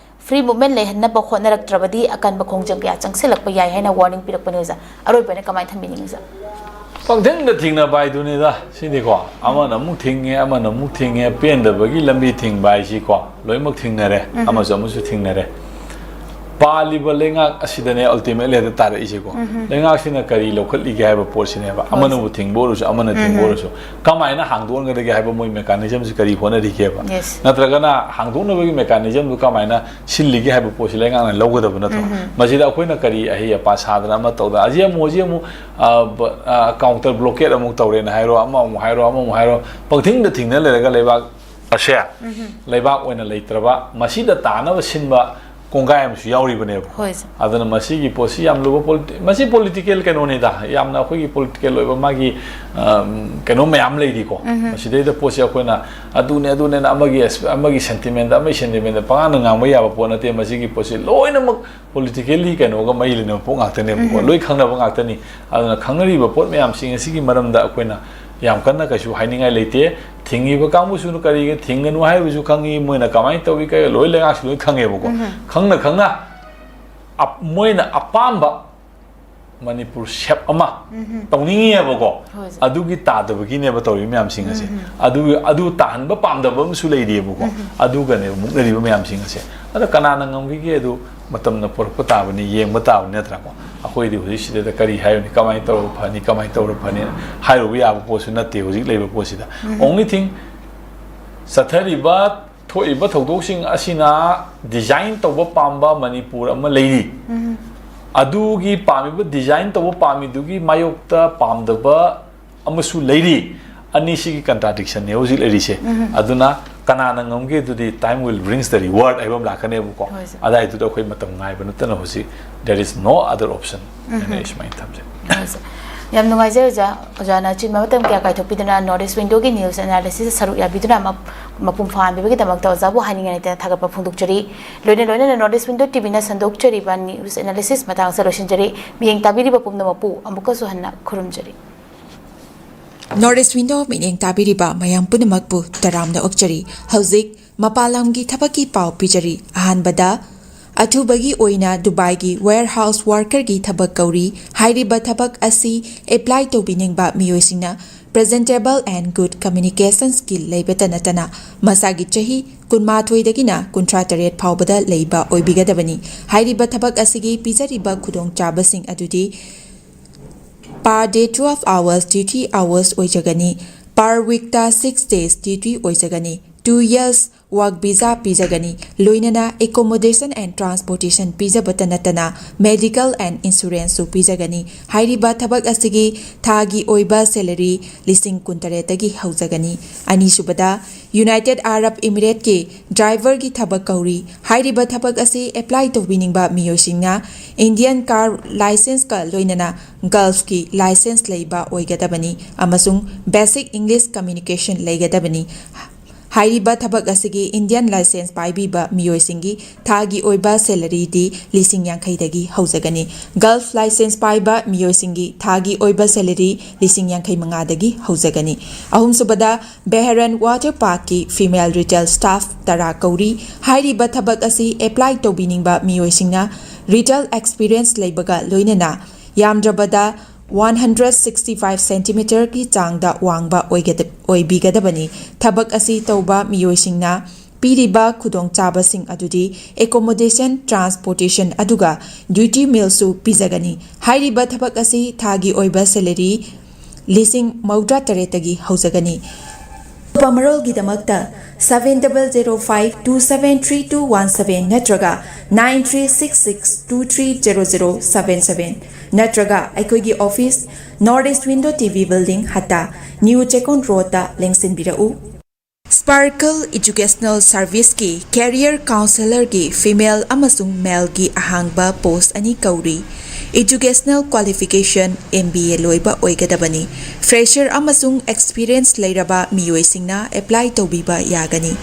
free movement ꯂꯩꯍꯟꯅꯕ ꯍꯣꯠꯅꯔꯛꯇ꯭ꯔꯕꯗꯤ ꯑꯀꯟꯕ ꯈꯣꯡꯖꯪ ꯀꯌꯥ ꯆꯪꯁꯤꯜꯂꯛꯄ ꯌꯥꯏ ꯍꯥꯏꯅ warning ꯄꯤꯔꯛꯄꯅꯤ, ꯑꯣꯖꯥ꯫ ꯑꯔꯣꯏꯕ ꯑꯣꯏꯅ ꯀꯃꯥꯏꯅ ꯊꯝꯕꯤꯅꯤꯡꯉꯤ, ꯑꯣꯖꯥ? ꯄꯪꯊꯤꯡꯗ ꯊꯤꯡꯅꯕ ꯍꯥꯏꯗꯨꯅꯤꯗ ꯁꯤꯅꯤꯀꯣ꯫ ꯑꯃꯅ ꯑꯃꯨꯛ ꯊꯤꯡꯉꯦ, ꯑꯃꯅ ꯑꯃꯨꯛ ꯊꯤꯡꯉꯦ, ꯄꯦꯟꯗꯕꯒꯤ ꯂꯝꯕꯤ ꯊꯤꯡꯕ ꯍꯥꯏꯁꯤꯀꯣ, ꯂꯣꯏꯅꯃꯛ ꯊꯤꯡꯅꯔꯦ, ꯑꯃꯁꯨ ꯑꯃꯁꯨ ꯊꯤꯡꯅꯔꯦ꯫ ꯄꯥꯜꯂꯤꯕ ꯂꯩꯉꯥꯛ ꯑꯁꯤꯗꯅꯦ ultimately ꯍꯦꯛꯇ ꯇꯥꯔꯛꯏꯁꯦꯀꯣ꯫ ꯂꯩꯉꯥꯛꯁꯤꯅ ꯀꯔꯤ ꯂꯧꯈꯠꯂꯤꯒꯦ ꯍꯥꯏꯕ ꯄꯣꯠꯁꯤꯅꯦꯕ꯫ ꯍꯣꯏ, ꯑꯃꯅꯕꯨ ꯊꯤꯡꯕ ꯑꯣꯏꯔꯁꯨ, ꯑꯃꯅ ꯊꯤꯡꯕ ꯑꯣꯏꯔꯁꯨ, ꯀꯃꯥꯏꯅ ꯍꯥꯡꯗꯣꯛꯍꯟꯒꯗꯒꯦ ꯍꯥꯏꯕ ꯃꯣꯏ mechanism ꯁꯤ ꯀꯔꯤ ꯍꯣꯠꯅꯔꯤꯒꯦꯕ? Yes. ꯅꯠꯇ꯭ꯔꯒꯅ ꯍꯥꯡꯗꯣꯛꯅꯕꯒꯤ mechanism ꯗꯨ ꯀꯃꯥꯏꯅ ꯁꯤꯜꯂꯤꯒꯦ ꯍꯥꯏꯕ ꯄꯣꯠꯁꯤ ꯂꯩꯉꯥꯛꯅ ꯂꯧꯒꯗꯕ ꯅꯠꯇ꯭ꯔꯣ? ꯃꯁꯤꯗ ꯑꯩꯈꯣꯏꯅ ꯀꯔꯤ ꯑꯍꯩ ꯑꯄꯥ ꯁꯥꯗꯅ ꯑꯃ ꯇꯧꯗꯅ, ꯑꯁꯤ ꯑꯃꯨꯛ, ꯑꯁꯤ ꯑꯃꯨꯛ, ꯑ, ꯕ-, ꯑ, counter blockade ꯑꯃꯨꯛ ꯇꯧꯔꯦꯅ ꯍꯥꯏꯔꯣ, ꯑꯃ ꯑꯃꯨꯛ ꯍꯥꯏꯔꯣ, ꯑꯃ ꯑꯃꯨꯛ ꯍꯥꯏꯔꯣ, ꯄꯪꯊꯤꯡꯗ ꯊꯤꯡꯅ ꯂꯩꯔꯒ ꯂꯩꯕꯥꯛ ꯑꯁꯦ ꯂꯩꯕꯥꯛ ꯑꯣꯏꯅ ꯂꯩꯇ꯭ꯔꯕ, ꯃꯁꯤꯗ ꯇꯥꯅꯕ ꯁꯤꯟꯕ ꯀꯣꯡꯒꯥꯏ ꯑꯃꯁꯨ ꯌꯥꯎꯔꯤꯕꯅꯦꯕ꯫ ꯍꯣꯏ, ꯁꯥꯔ꯫ ꯑꯗꯨꯅ ꯃꯁꯤꯒꯤ ꯄꯣꯠꯁꯤ ꯌꯥꯝ ꯂꯨꯕ politi- ꯃꯁꯤ political ꯀꯩꯅꯣꯅꯤꯗ, ꯌꯥꯝꯅ ꯑꯩꯈꯣꯏꯒꯤ political ꯑꯣꯏꯕ ꯃꯥꯒꯤ, ꯑꯝ, ꯀꯩꯅꯣ ꯃꯌꯥꯝ ꯂꯩꯔꯤꯀꯣ꯫ ꯃꯁꯤꯗꯩꯗ ꯄꯣꯠꯁꯤ ꯑꯩꯈꯣꯏꯅ ꯑꯗꯨꯅꯦ ꯑꯗꯨꯅꯦꯅ ꯑꯃꯒꯤ ꯑꯁ- ꯑꯃꯒꯤ sentiment, ꯑꯃꯒꯤ sentiment ꯄꯉꯥꯡꯗ ꯉꯥꯡꯕ ꯌꯥꯕ ꯄꯣꯠ ꯅꯠꯇꯦ꯫ ꯃꯁꯤꯒꯤ ꯄꯣꯠꯁꯤ ꯂꯣꯏꯅꯃꯛ politically ꯀꯩꯅꯣꯒ ꯃꯔꯤ ꯂꯩꯅꯕ ꯄꯣꯠ ꯉꯥꯛꯇꯅꯦꯕꯀꯣ꯫ ꯂꯣꯏ ꯈꯪꯅꯕ ꯉꯥꯛꯇꯅꯤ꯫ ꯑꯗꯨꯅ ꯈꯪꯅꯔꯤꯕ ꯄꯣꯠ ꯃꯌꯥꯝꯁꯤꯡ ꯑꯁꯤꯒꯤ ꯃꯔꯝꯗ ꯑꯩꯈꯣꯏꯅ ꯌꯥꯝ ꯀꯟꯅ ꯀꯩꯁꯨ ꯍꯥꯏꯅꯤꯡꯉꯥꯏ ꯂꯩꯇꯦ꯫ ꯊꯤꯡꯉꯤꯕ ꯀꯥꯡꯕꯨꯁꯨꯅ ꯀꯔꯤꯒꯤ ꯊꯤꯡꯒꯅꯨ ꯍꯥꯏꯕꯁꯨ ꯈꯪꯉꯤ, ꯃꯣꯏꯅ ꯀꯃꯥꯏꯅ ꯇꯧꯏ, ꯀꯩ, ꯂꯣꯏ ꯂꯩꯉꯥꯛꯁꯨ ꯂꯣꯏ ꯈꯪꯉꯦꯕꯀꯣ꯫ ꯈꯪꯅ ꯈꯪꯅ ꯑꯞ- ꯃꯣꯏꯅ ꯑꯄꯥꯝꯕ ꯃꯅꯤꯄꯨꯔ shape ꯑꯃ ꯇꯧꯅꯤꯡꯉꯤꯑꯕꯀꯣ꯫ ꯍꯣꯏ, ꯁꯥꯔ꯫ ꯑꯗꯨꯒꯤ ꯇꯥꯗꯕꯒꯤꯅꯦꯕ ꯇꯧꯔꯤꯕ ꯃꯌꯥꯝꯁꯤꯡ ꯑꯁꯦ꯫ ꯑꯗꯨ ꯑꯗꯨ ꯇꯥꯍꯟꯕ ꯄꯥꯝꯗꯕ ꯑꯃꯁꯨ ꯂꯩꯔꯤꯑꯕꯀꯣ꯫ ꯑꯗꯨꯒꯅꯦꯕ ꯃꯨꯛꯅꯔꯤꯕ ꯃꯌꯥꯝꯁꯤꯡ ꯑꯁꯦ꯫ ꯑꯗꯣ ꯀꯅꯥꯅ ꯉꯝꯈꯤꯒꯦ? ꯑꯗꯨ ꯃꯇꯝꯅ ꯄꯨꯔꯛꯄ ꯇꯥꯕꯅꯤ, ꯌꯦꯡꯕ ꯇꯥꯕꯅꯤ, ꯅꯠꯇ꯭ꯔꯥꯀꯣ? ꯑꯩꯈꯣꯏꯗꯤ ꯍꯧꯖꯤꯛ ꯁꯤꯗꯩꯗ ꯀꯔꯤ ꯍꯥꯏꯔꯨꯅꯤ, ꯀꯃꯥꯏꯅ ꯇꯧꯔꯒ ꯐꯅꯤ, ꯀꯃꯥꯏꯅ ꯇꯧꯔꯒ ꯐꯅꯤ ꯍꯥꯏꯔꯨꯕ ꯌꯥꯕ ꯄꯣꯠꯁꯨ ꯅꯠꯇꯦ ꯍꯧꯖꯤꯛ ꯂꯩꯕ ꯄꯣꯠꯁꯤꯗ꯫ Only thing, ꯆꯠꯊꯔꯤꯕ ꯊꯣꯛꯏꯕ ꯊꯧꯗꯣꯛꯁꯤꯡ ꯑꯁꯤꯅ design ꯇꯧꯕ ꯄꯥꯝꯕ ꯃꯅꯤꯄꯨꯔ ꯑꯃ ꯂꯩꯔꯤ꯫ ꯑꯗꯨꯒꯤ ꯄꯥꯝꯃꯤꯕ design ꯇꯧꯕ ꯄꯥꯝꯃꯤꯗꯨꯒꯤ ꯃꯥꯌꯣꯛꯇ ꯄꯥꯝꯗꯕ ꯑꯃꯁꯨ ꯂꯩꯔꯤ꯫ ꯑꯅꯤꯁꯤꯒꯤ contradiction ꯅꯦ ꯍꯧꯖꯤꯛ ꯂꯩꯔꯤꯁꯦ꯫ ꯑꯗꯨꯅ ꯀꯅꯥꯅ ꯉꯝꯒꯦ? ꯑꯗꯨꯗꯤ time will brings the reward ꯍꯥꯏꯕ ꯑꯃ ꯂꯥꯛꯀꯅꯦꯕꯀꯣ꯫ ꯍꯣꯏ, ꯁꯥꯔ꯫ ꯑꯗꯥꯏꯗꯨꯗ ꯑꯩꯈꯣꯏ ꯃꯇꯝ ꯉꯥꯏꯕ ꯅꯠꯇꯅ ꯍꯧꯖꯤꯛ there is no other option ꯍꯥꯏꯅ ꯑꯩ ꯁꯨꯃꯥꯏꯅ ꯊꯝꯖꯩ꯫ ꯍꯣꯏ, ꯁꯥꯔ꯫ ꯌꯥꯝ ꯅꯨꯡꯉꯥꯏꯖꯩ ꯑꯣꯖꯥ꯫ ꯑꯣꯖꯥꯅ ꯑꯆꯤꯟꯕ ꯃꯇꯝ ꯀꯌꯥ ꯀꯥꯏꯊꯣꯛꯄꯤꯗꯨꯅ North East Window ꯒꯤ news analysis ꯁꯔꯨꯛ ꯌꯥꯕꯤꯗꯨꯅ ꯃꯞ- ꯃꯄꯨꯡ ꯐꯥꯍꯟꯕꯤꯕꯒꯤꯗꯃꯛꯇ ꯑꯣꯖꯥꯕꯨ ꯍꯥꯏꯅꯤꯡꯉꯥꯏ ꯂꯩꯇꯅ ꯊꯥꯒꯠꯄ ꯐꯣꯡꯗꯣꯛꯆꯔꯤ꯫ ꯂꯣꯏꯅ ꯂꯣꯏꯅꯅ North East Window T V ꯅ ꯁꯟꯗꯣꯛꯆꯔꯤꯕ news analysis ꯃꯇꯥꯡ ꯑꯁꯤꯗ ꯂꯣꯏꯁꯤꯟꯖꯔꯤ꯫ ꯃꯤꯠꯌꯦꯡ ꯇꯥꯕꯤꯔꯤꯕ ꯄꯨꯝꯅꯃꯛꯄꯨ ꯑꯃꯨꯛꯀꯁꯨ ꯍꯟꯅ ꯈꯨꯔꯨꯝꯖꯔꯤ꯫ North East Window ꯃꯤꯠꯌꯦꯡ ꯇꯥꯕꯤꯔꯤꯕ ꯃꯌꯥꯝ ꯄꯨꯝꯅꯃꯛꯄꯨ ꯇꯔꯥꯝꯅ ꯑꯣꯛꯆꯔꯤ꯫ ꯍꯧꯖꯤꯛ ꯃꯄꯥꯟ ꯂꯝꯒꯤ ꯊꯕꯛꯀꯤ ꯄꯥꯎ ꯄꯤꯖꯔꯤ꯫ ꯑꯍꯥꯟꯕꯗ, ꯑꯊꯨꯕꯒꯤ ꯑꯣꯏꯅ ꯗꯨꯕꯥꯏꯒꯤ warehouse worker ꯒꯤ ꯊꯕꯛ ꯀꯧꯔꯤ꯫ ꯍꯥꯏꯔꯤꯕ ꯊꯕꯛ ꯑꯁꯤ apply ꯇꯧꯕꯤꯅꯤꯡꯕ ꯃꯤꯑꯣꯏꯁꯤꯡꯅ presentable and good communication skill ꯂꯩꯕꯇ ꯅꯠꯇꯅ ꯃꯁꯥꯒꯤ ꯆꯍꯤ ꯀꯨꯟꯃꯥꯊꯣꯏꯗꯒꯤꯅ ꯀꯨꯟꯊ꯭ꯔꯥ ꯇꯔꯦꯠ ꯐꯥꯎꯕꯗ ꯂꯩꯕ ꯑꯣꯏꯕꯤꯒꯗꯕꯅꯤ꯫ ꯍꯥꯏꯔꯤꯕ ꯊꯕꯛ ꯑꯁꯤꯒꯤ ꯄꯤꯖꯔꯤꯕ ꯈꯨꯗꯣꯡꯆꯥꯕꯁꯤꯡ ꯑꯗꯨꯗꯤ per day twelve hours duty hours ꯑꯣꯏꯖꯒꯅꯤ꯫ Per week ꯇ six days duty ꯑꯣꯏꯖꯒꯅꯤ꯫ Two years work visa ꯄꯤꯖꯒꯅꯤ꯫ ꯂꯣꯏꯅꯅ accommodation and transportation ꯄꯤꯖꯕꯇ ꯅꯠꯇꯅ medical and insurance ꯁꯨ ꯄꯤꯖꯒꯅꯤ꯫ ꯍꯥꯏꯔꯤꯕ ꯊꯕꯛ ꯑꯁꯤꯒꯤ ꯊꯥꯒꯤ ꯑꯣꯏꯕ salary ꯂꯤꯁꯤꯡ ꯀꯨꯟꯇꯔꯦꯠꯇꯒꯤ ꯍꯧꯖꯒꯅꯤ꯫ ꯑꯅꯤꯁꯨꯕꯗ, United Arab Emirates ꯀꯤ driver ꯒꯤ ꯊꯕꯛ ꯀꯧꯔꯤ꯫ ꯍꯥꯏꯔꯤꯕ ꯊꯕꯛ ꯑꯁꯤ apply ꯇꯧꯕꯤꯅꯤꯡꯕ ꯃꯤꯑꯣꯏꯁꯤꯡꯅ Indian car license ꯀ ꯂꯣꯏꯅꯅ Gulf ꯀꯤ license ꯂꯩꯕ ꯑꯣꯏꯒꯗꯕꯅꯤ ꯑꯃꯁꯨꯡ basic English communication ꯂꯩꯒꯗꯕꯅꯤ꯫ ꯍꯥꯏꯔꯤꯕ ꯊꯕꯛ ꯑꯁꯤꯒꯤ Indian license ꯄꯥꯏꯕꯤꯕ ꯃꯤꯑꯣꯏꯁꯤꯡꯒꯤ ꯊꯥꯒꯤ ꯑꯣꯏꯕ salary ꯗꯤ ꯂꯤꯁꯤꯡ ꯌꯥꯡꯈꯩꯗꯒꯤ ꯍꯧꯖꯒꯅꯤ꯫ Gulf license ꯄꯥꯏꯕ ꯃꯤꯑꯣꯏꯁꯤꯡꯒꯤ ꯊꯥꯒꯤ ꯑꯣꯏꯕ salary ꯂꯤꯁꯤꯡ ꯌꯥꯡꯈꯩ ꯃꯉꯥꯗꯒꯤ ꯍꯧꯖꯒꯅꯤ꯫ ꯑꯍꯨꯝꯁꯨꯕꯗ, Bahrain Water Park ꯀꯤ female retail staff ꯇꯔꯥ ꯀꯧꯔꯤ꯫ ꯍꯥꯏꯔꯤꯕ ꯊꯕꯛ ꯑꯁꯤ apply ꯇꯧꯕꯤꯅꯤꯡꯕ ꯃꯤꯑꯣꯏꯁꯤꯡꯅ retail experience ꯂꯩꯕꯒ ꯂꯣꯏꯅꯅ ꯌꯥꯝꯗ꯭ꯔꯕꯗ one hundred sixty five centimeter ꯒꯤ ꯆꯥꯡꯗ ꯋꯥꯡꯕ ꯑꯣꯏꯒꯗ-, ꯑꯣꯏꯕꯤꯒꯗꯕꯅꯤ꯫ ꯊꯕꯛ ꯑꯁꯤ ꯇꯧꯕ ꯃꯤꯑꯣꯏꯁꯤꯡꯅ ꯄꯤꯔꯤꯕ ꯈꯨꯗꯣꯡꯆꯥꯕꯁꯤꯡ ꯑꯗꯨꯗꯤ accommodation, transportation ꯑꯗꯨꯒ duty meal ꯁꯨ ꯄꯤꯖꯒꯅꯤ꯫ ꯍꯥꯏꯔꯤꯕ ꯊꯕꯛ ꯑꯁꯤ ꯊꯥꯒꯤ ꯑꯣꯏꯕ salary ꯂꯤꯁꯤꯡ ꯃꯧꯗ꯭ꯔꯥ ꯇꯔꯦꯠꯇꯒꯤ ꯍꯧꯖꯒꯅꯤ꯫ ꯑꯀꯨꯞꯄ ꯃꯔꯣꯜꯒꯤꯗꯃꯛꯇ seven double zero five two seven three two one seven ꯅꯠꯇ꯭ꯔꯒ nine three six six two three zero zero seven seven ꯅꯠꯇ꯭ꯔꯒ ꯑꯩꯈꯣꯏꯒꯤ office, North East Window T V Building, ꯍꯠꯇꯥ, New Chekon Road ꯇ ꯂꯦꯡꯁꯤꯟꯕꯤꯔꯛꯎ꯫ Sparkle Educational Service ꯀꯤ career counsellor ꯒꯤ female ꯑꯃꯁꯨꯡ male ꯒꯤ ꯑꯍꯥꯡꯕ post ꯑꯅꯤ ꯀꯧꯔꯤ꯫ Educational qualification M B A ꯂꯣꯏꯕ ꯑꯣꯏꯒꯗꯕꯅꯤ꯫ Fresher ꯑꯃꯁꯨꯡ experience ꯂꯩꯔꯕ ꯃꯤꯑꯣꯏꯁꯤꯡꯅ apply ꯇꯧꯕꯤꯕ ꯌꯥꯒꯅꯤ꯫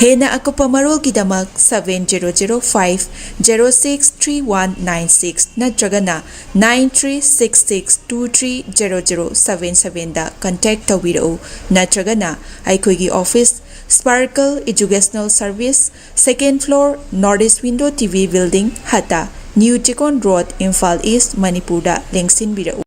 ꯍꯦꯟꯅ ꯑꯀꯨꯞꯄ ꯃꯔꯣꯜꯒꯤꯗꯃꯛ seven zero zero five zero six three one nine six ꯅꯠꯇ꯭ꯔꯒꯅ nine three six six two three zero zero seven seven ꯗ contact ꯇꯧꯕꯤꯔꯛꯎ, ꯅꯠꯇ꯭ꯔꯒꯅ ꯑꯩꯈꯣꯏꯒꯤ office, Sparkle Educational Service, second floor, North East Window T V Building, ꯍꯠꯇꯥ, New Chekon Road, Imphal East, ꯃꯅꯤꯄꯨꯔꯗ ꯂꯦꯡꯁꯤꯟꯕꯤꯔꯛꯎ꯫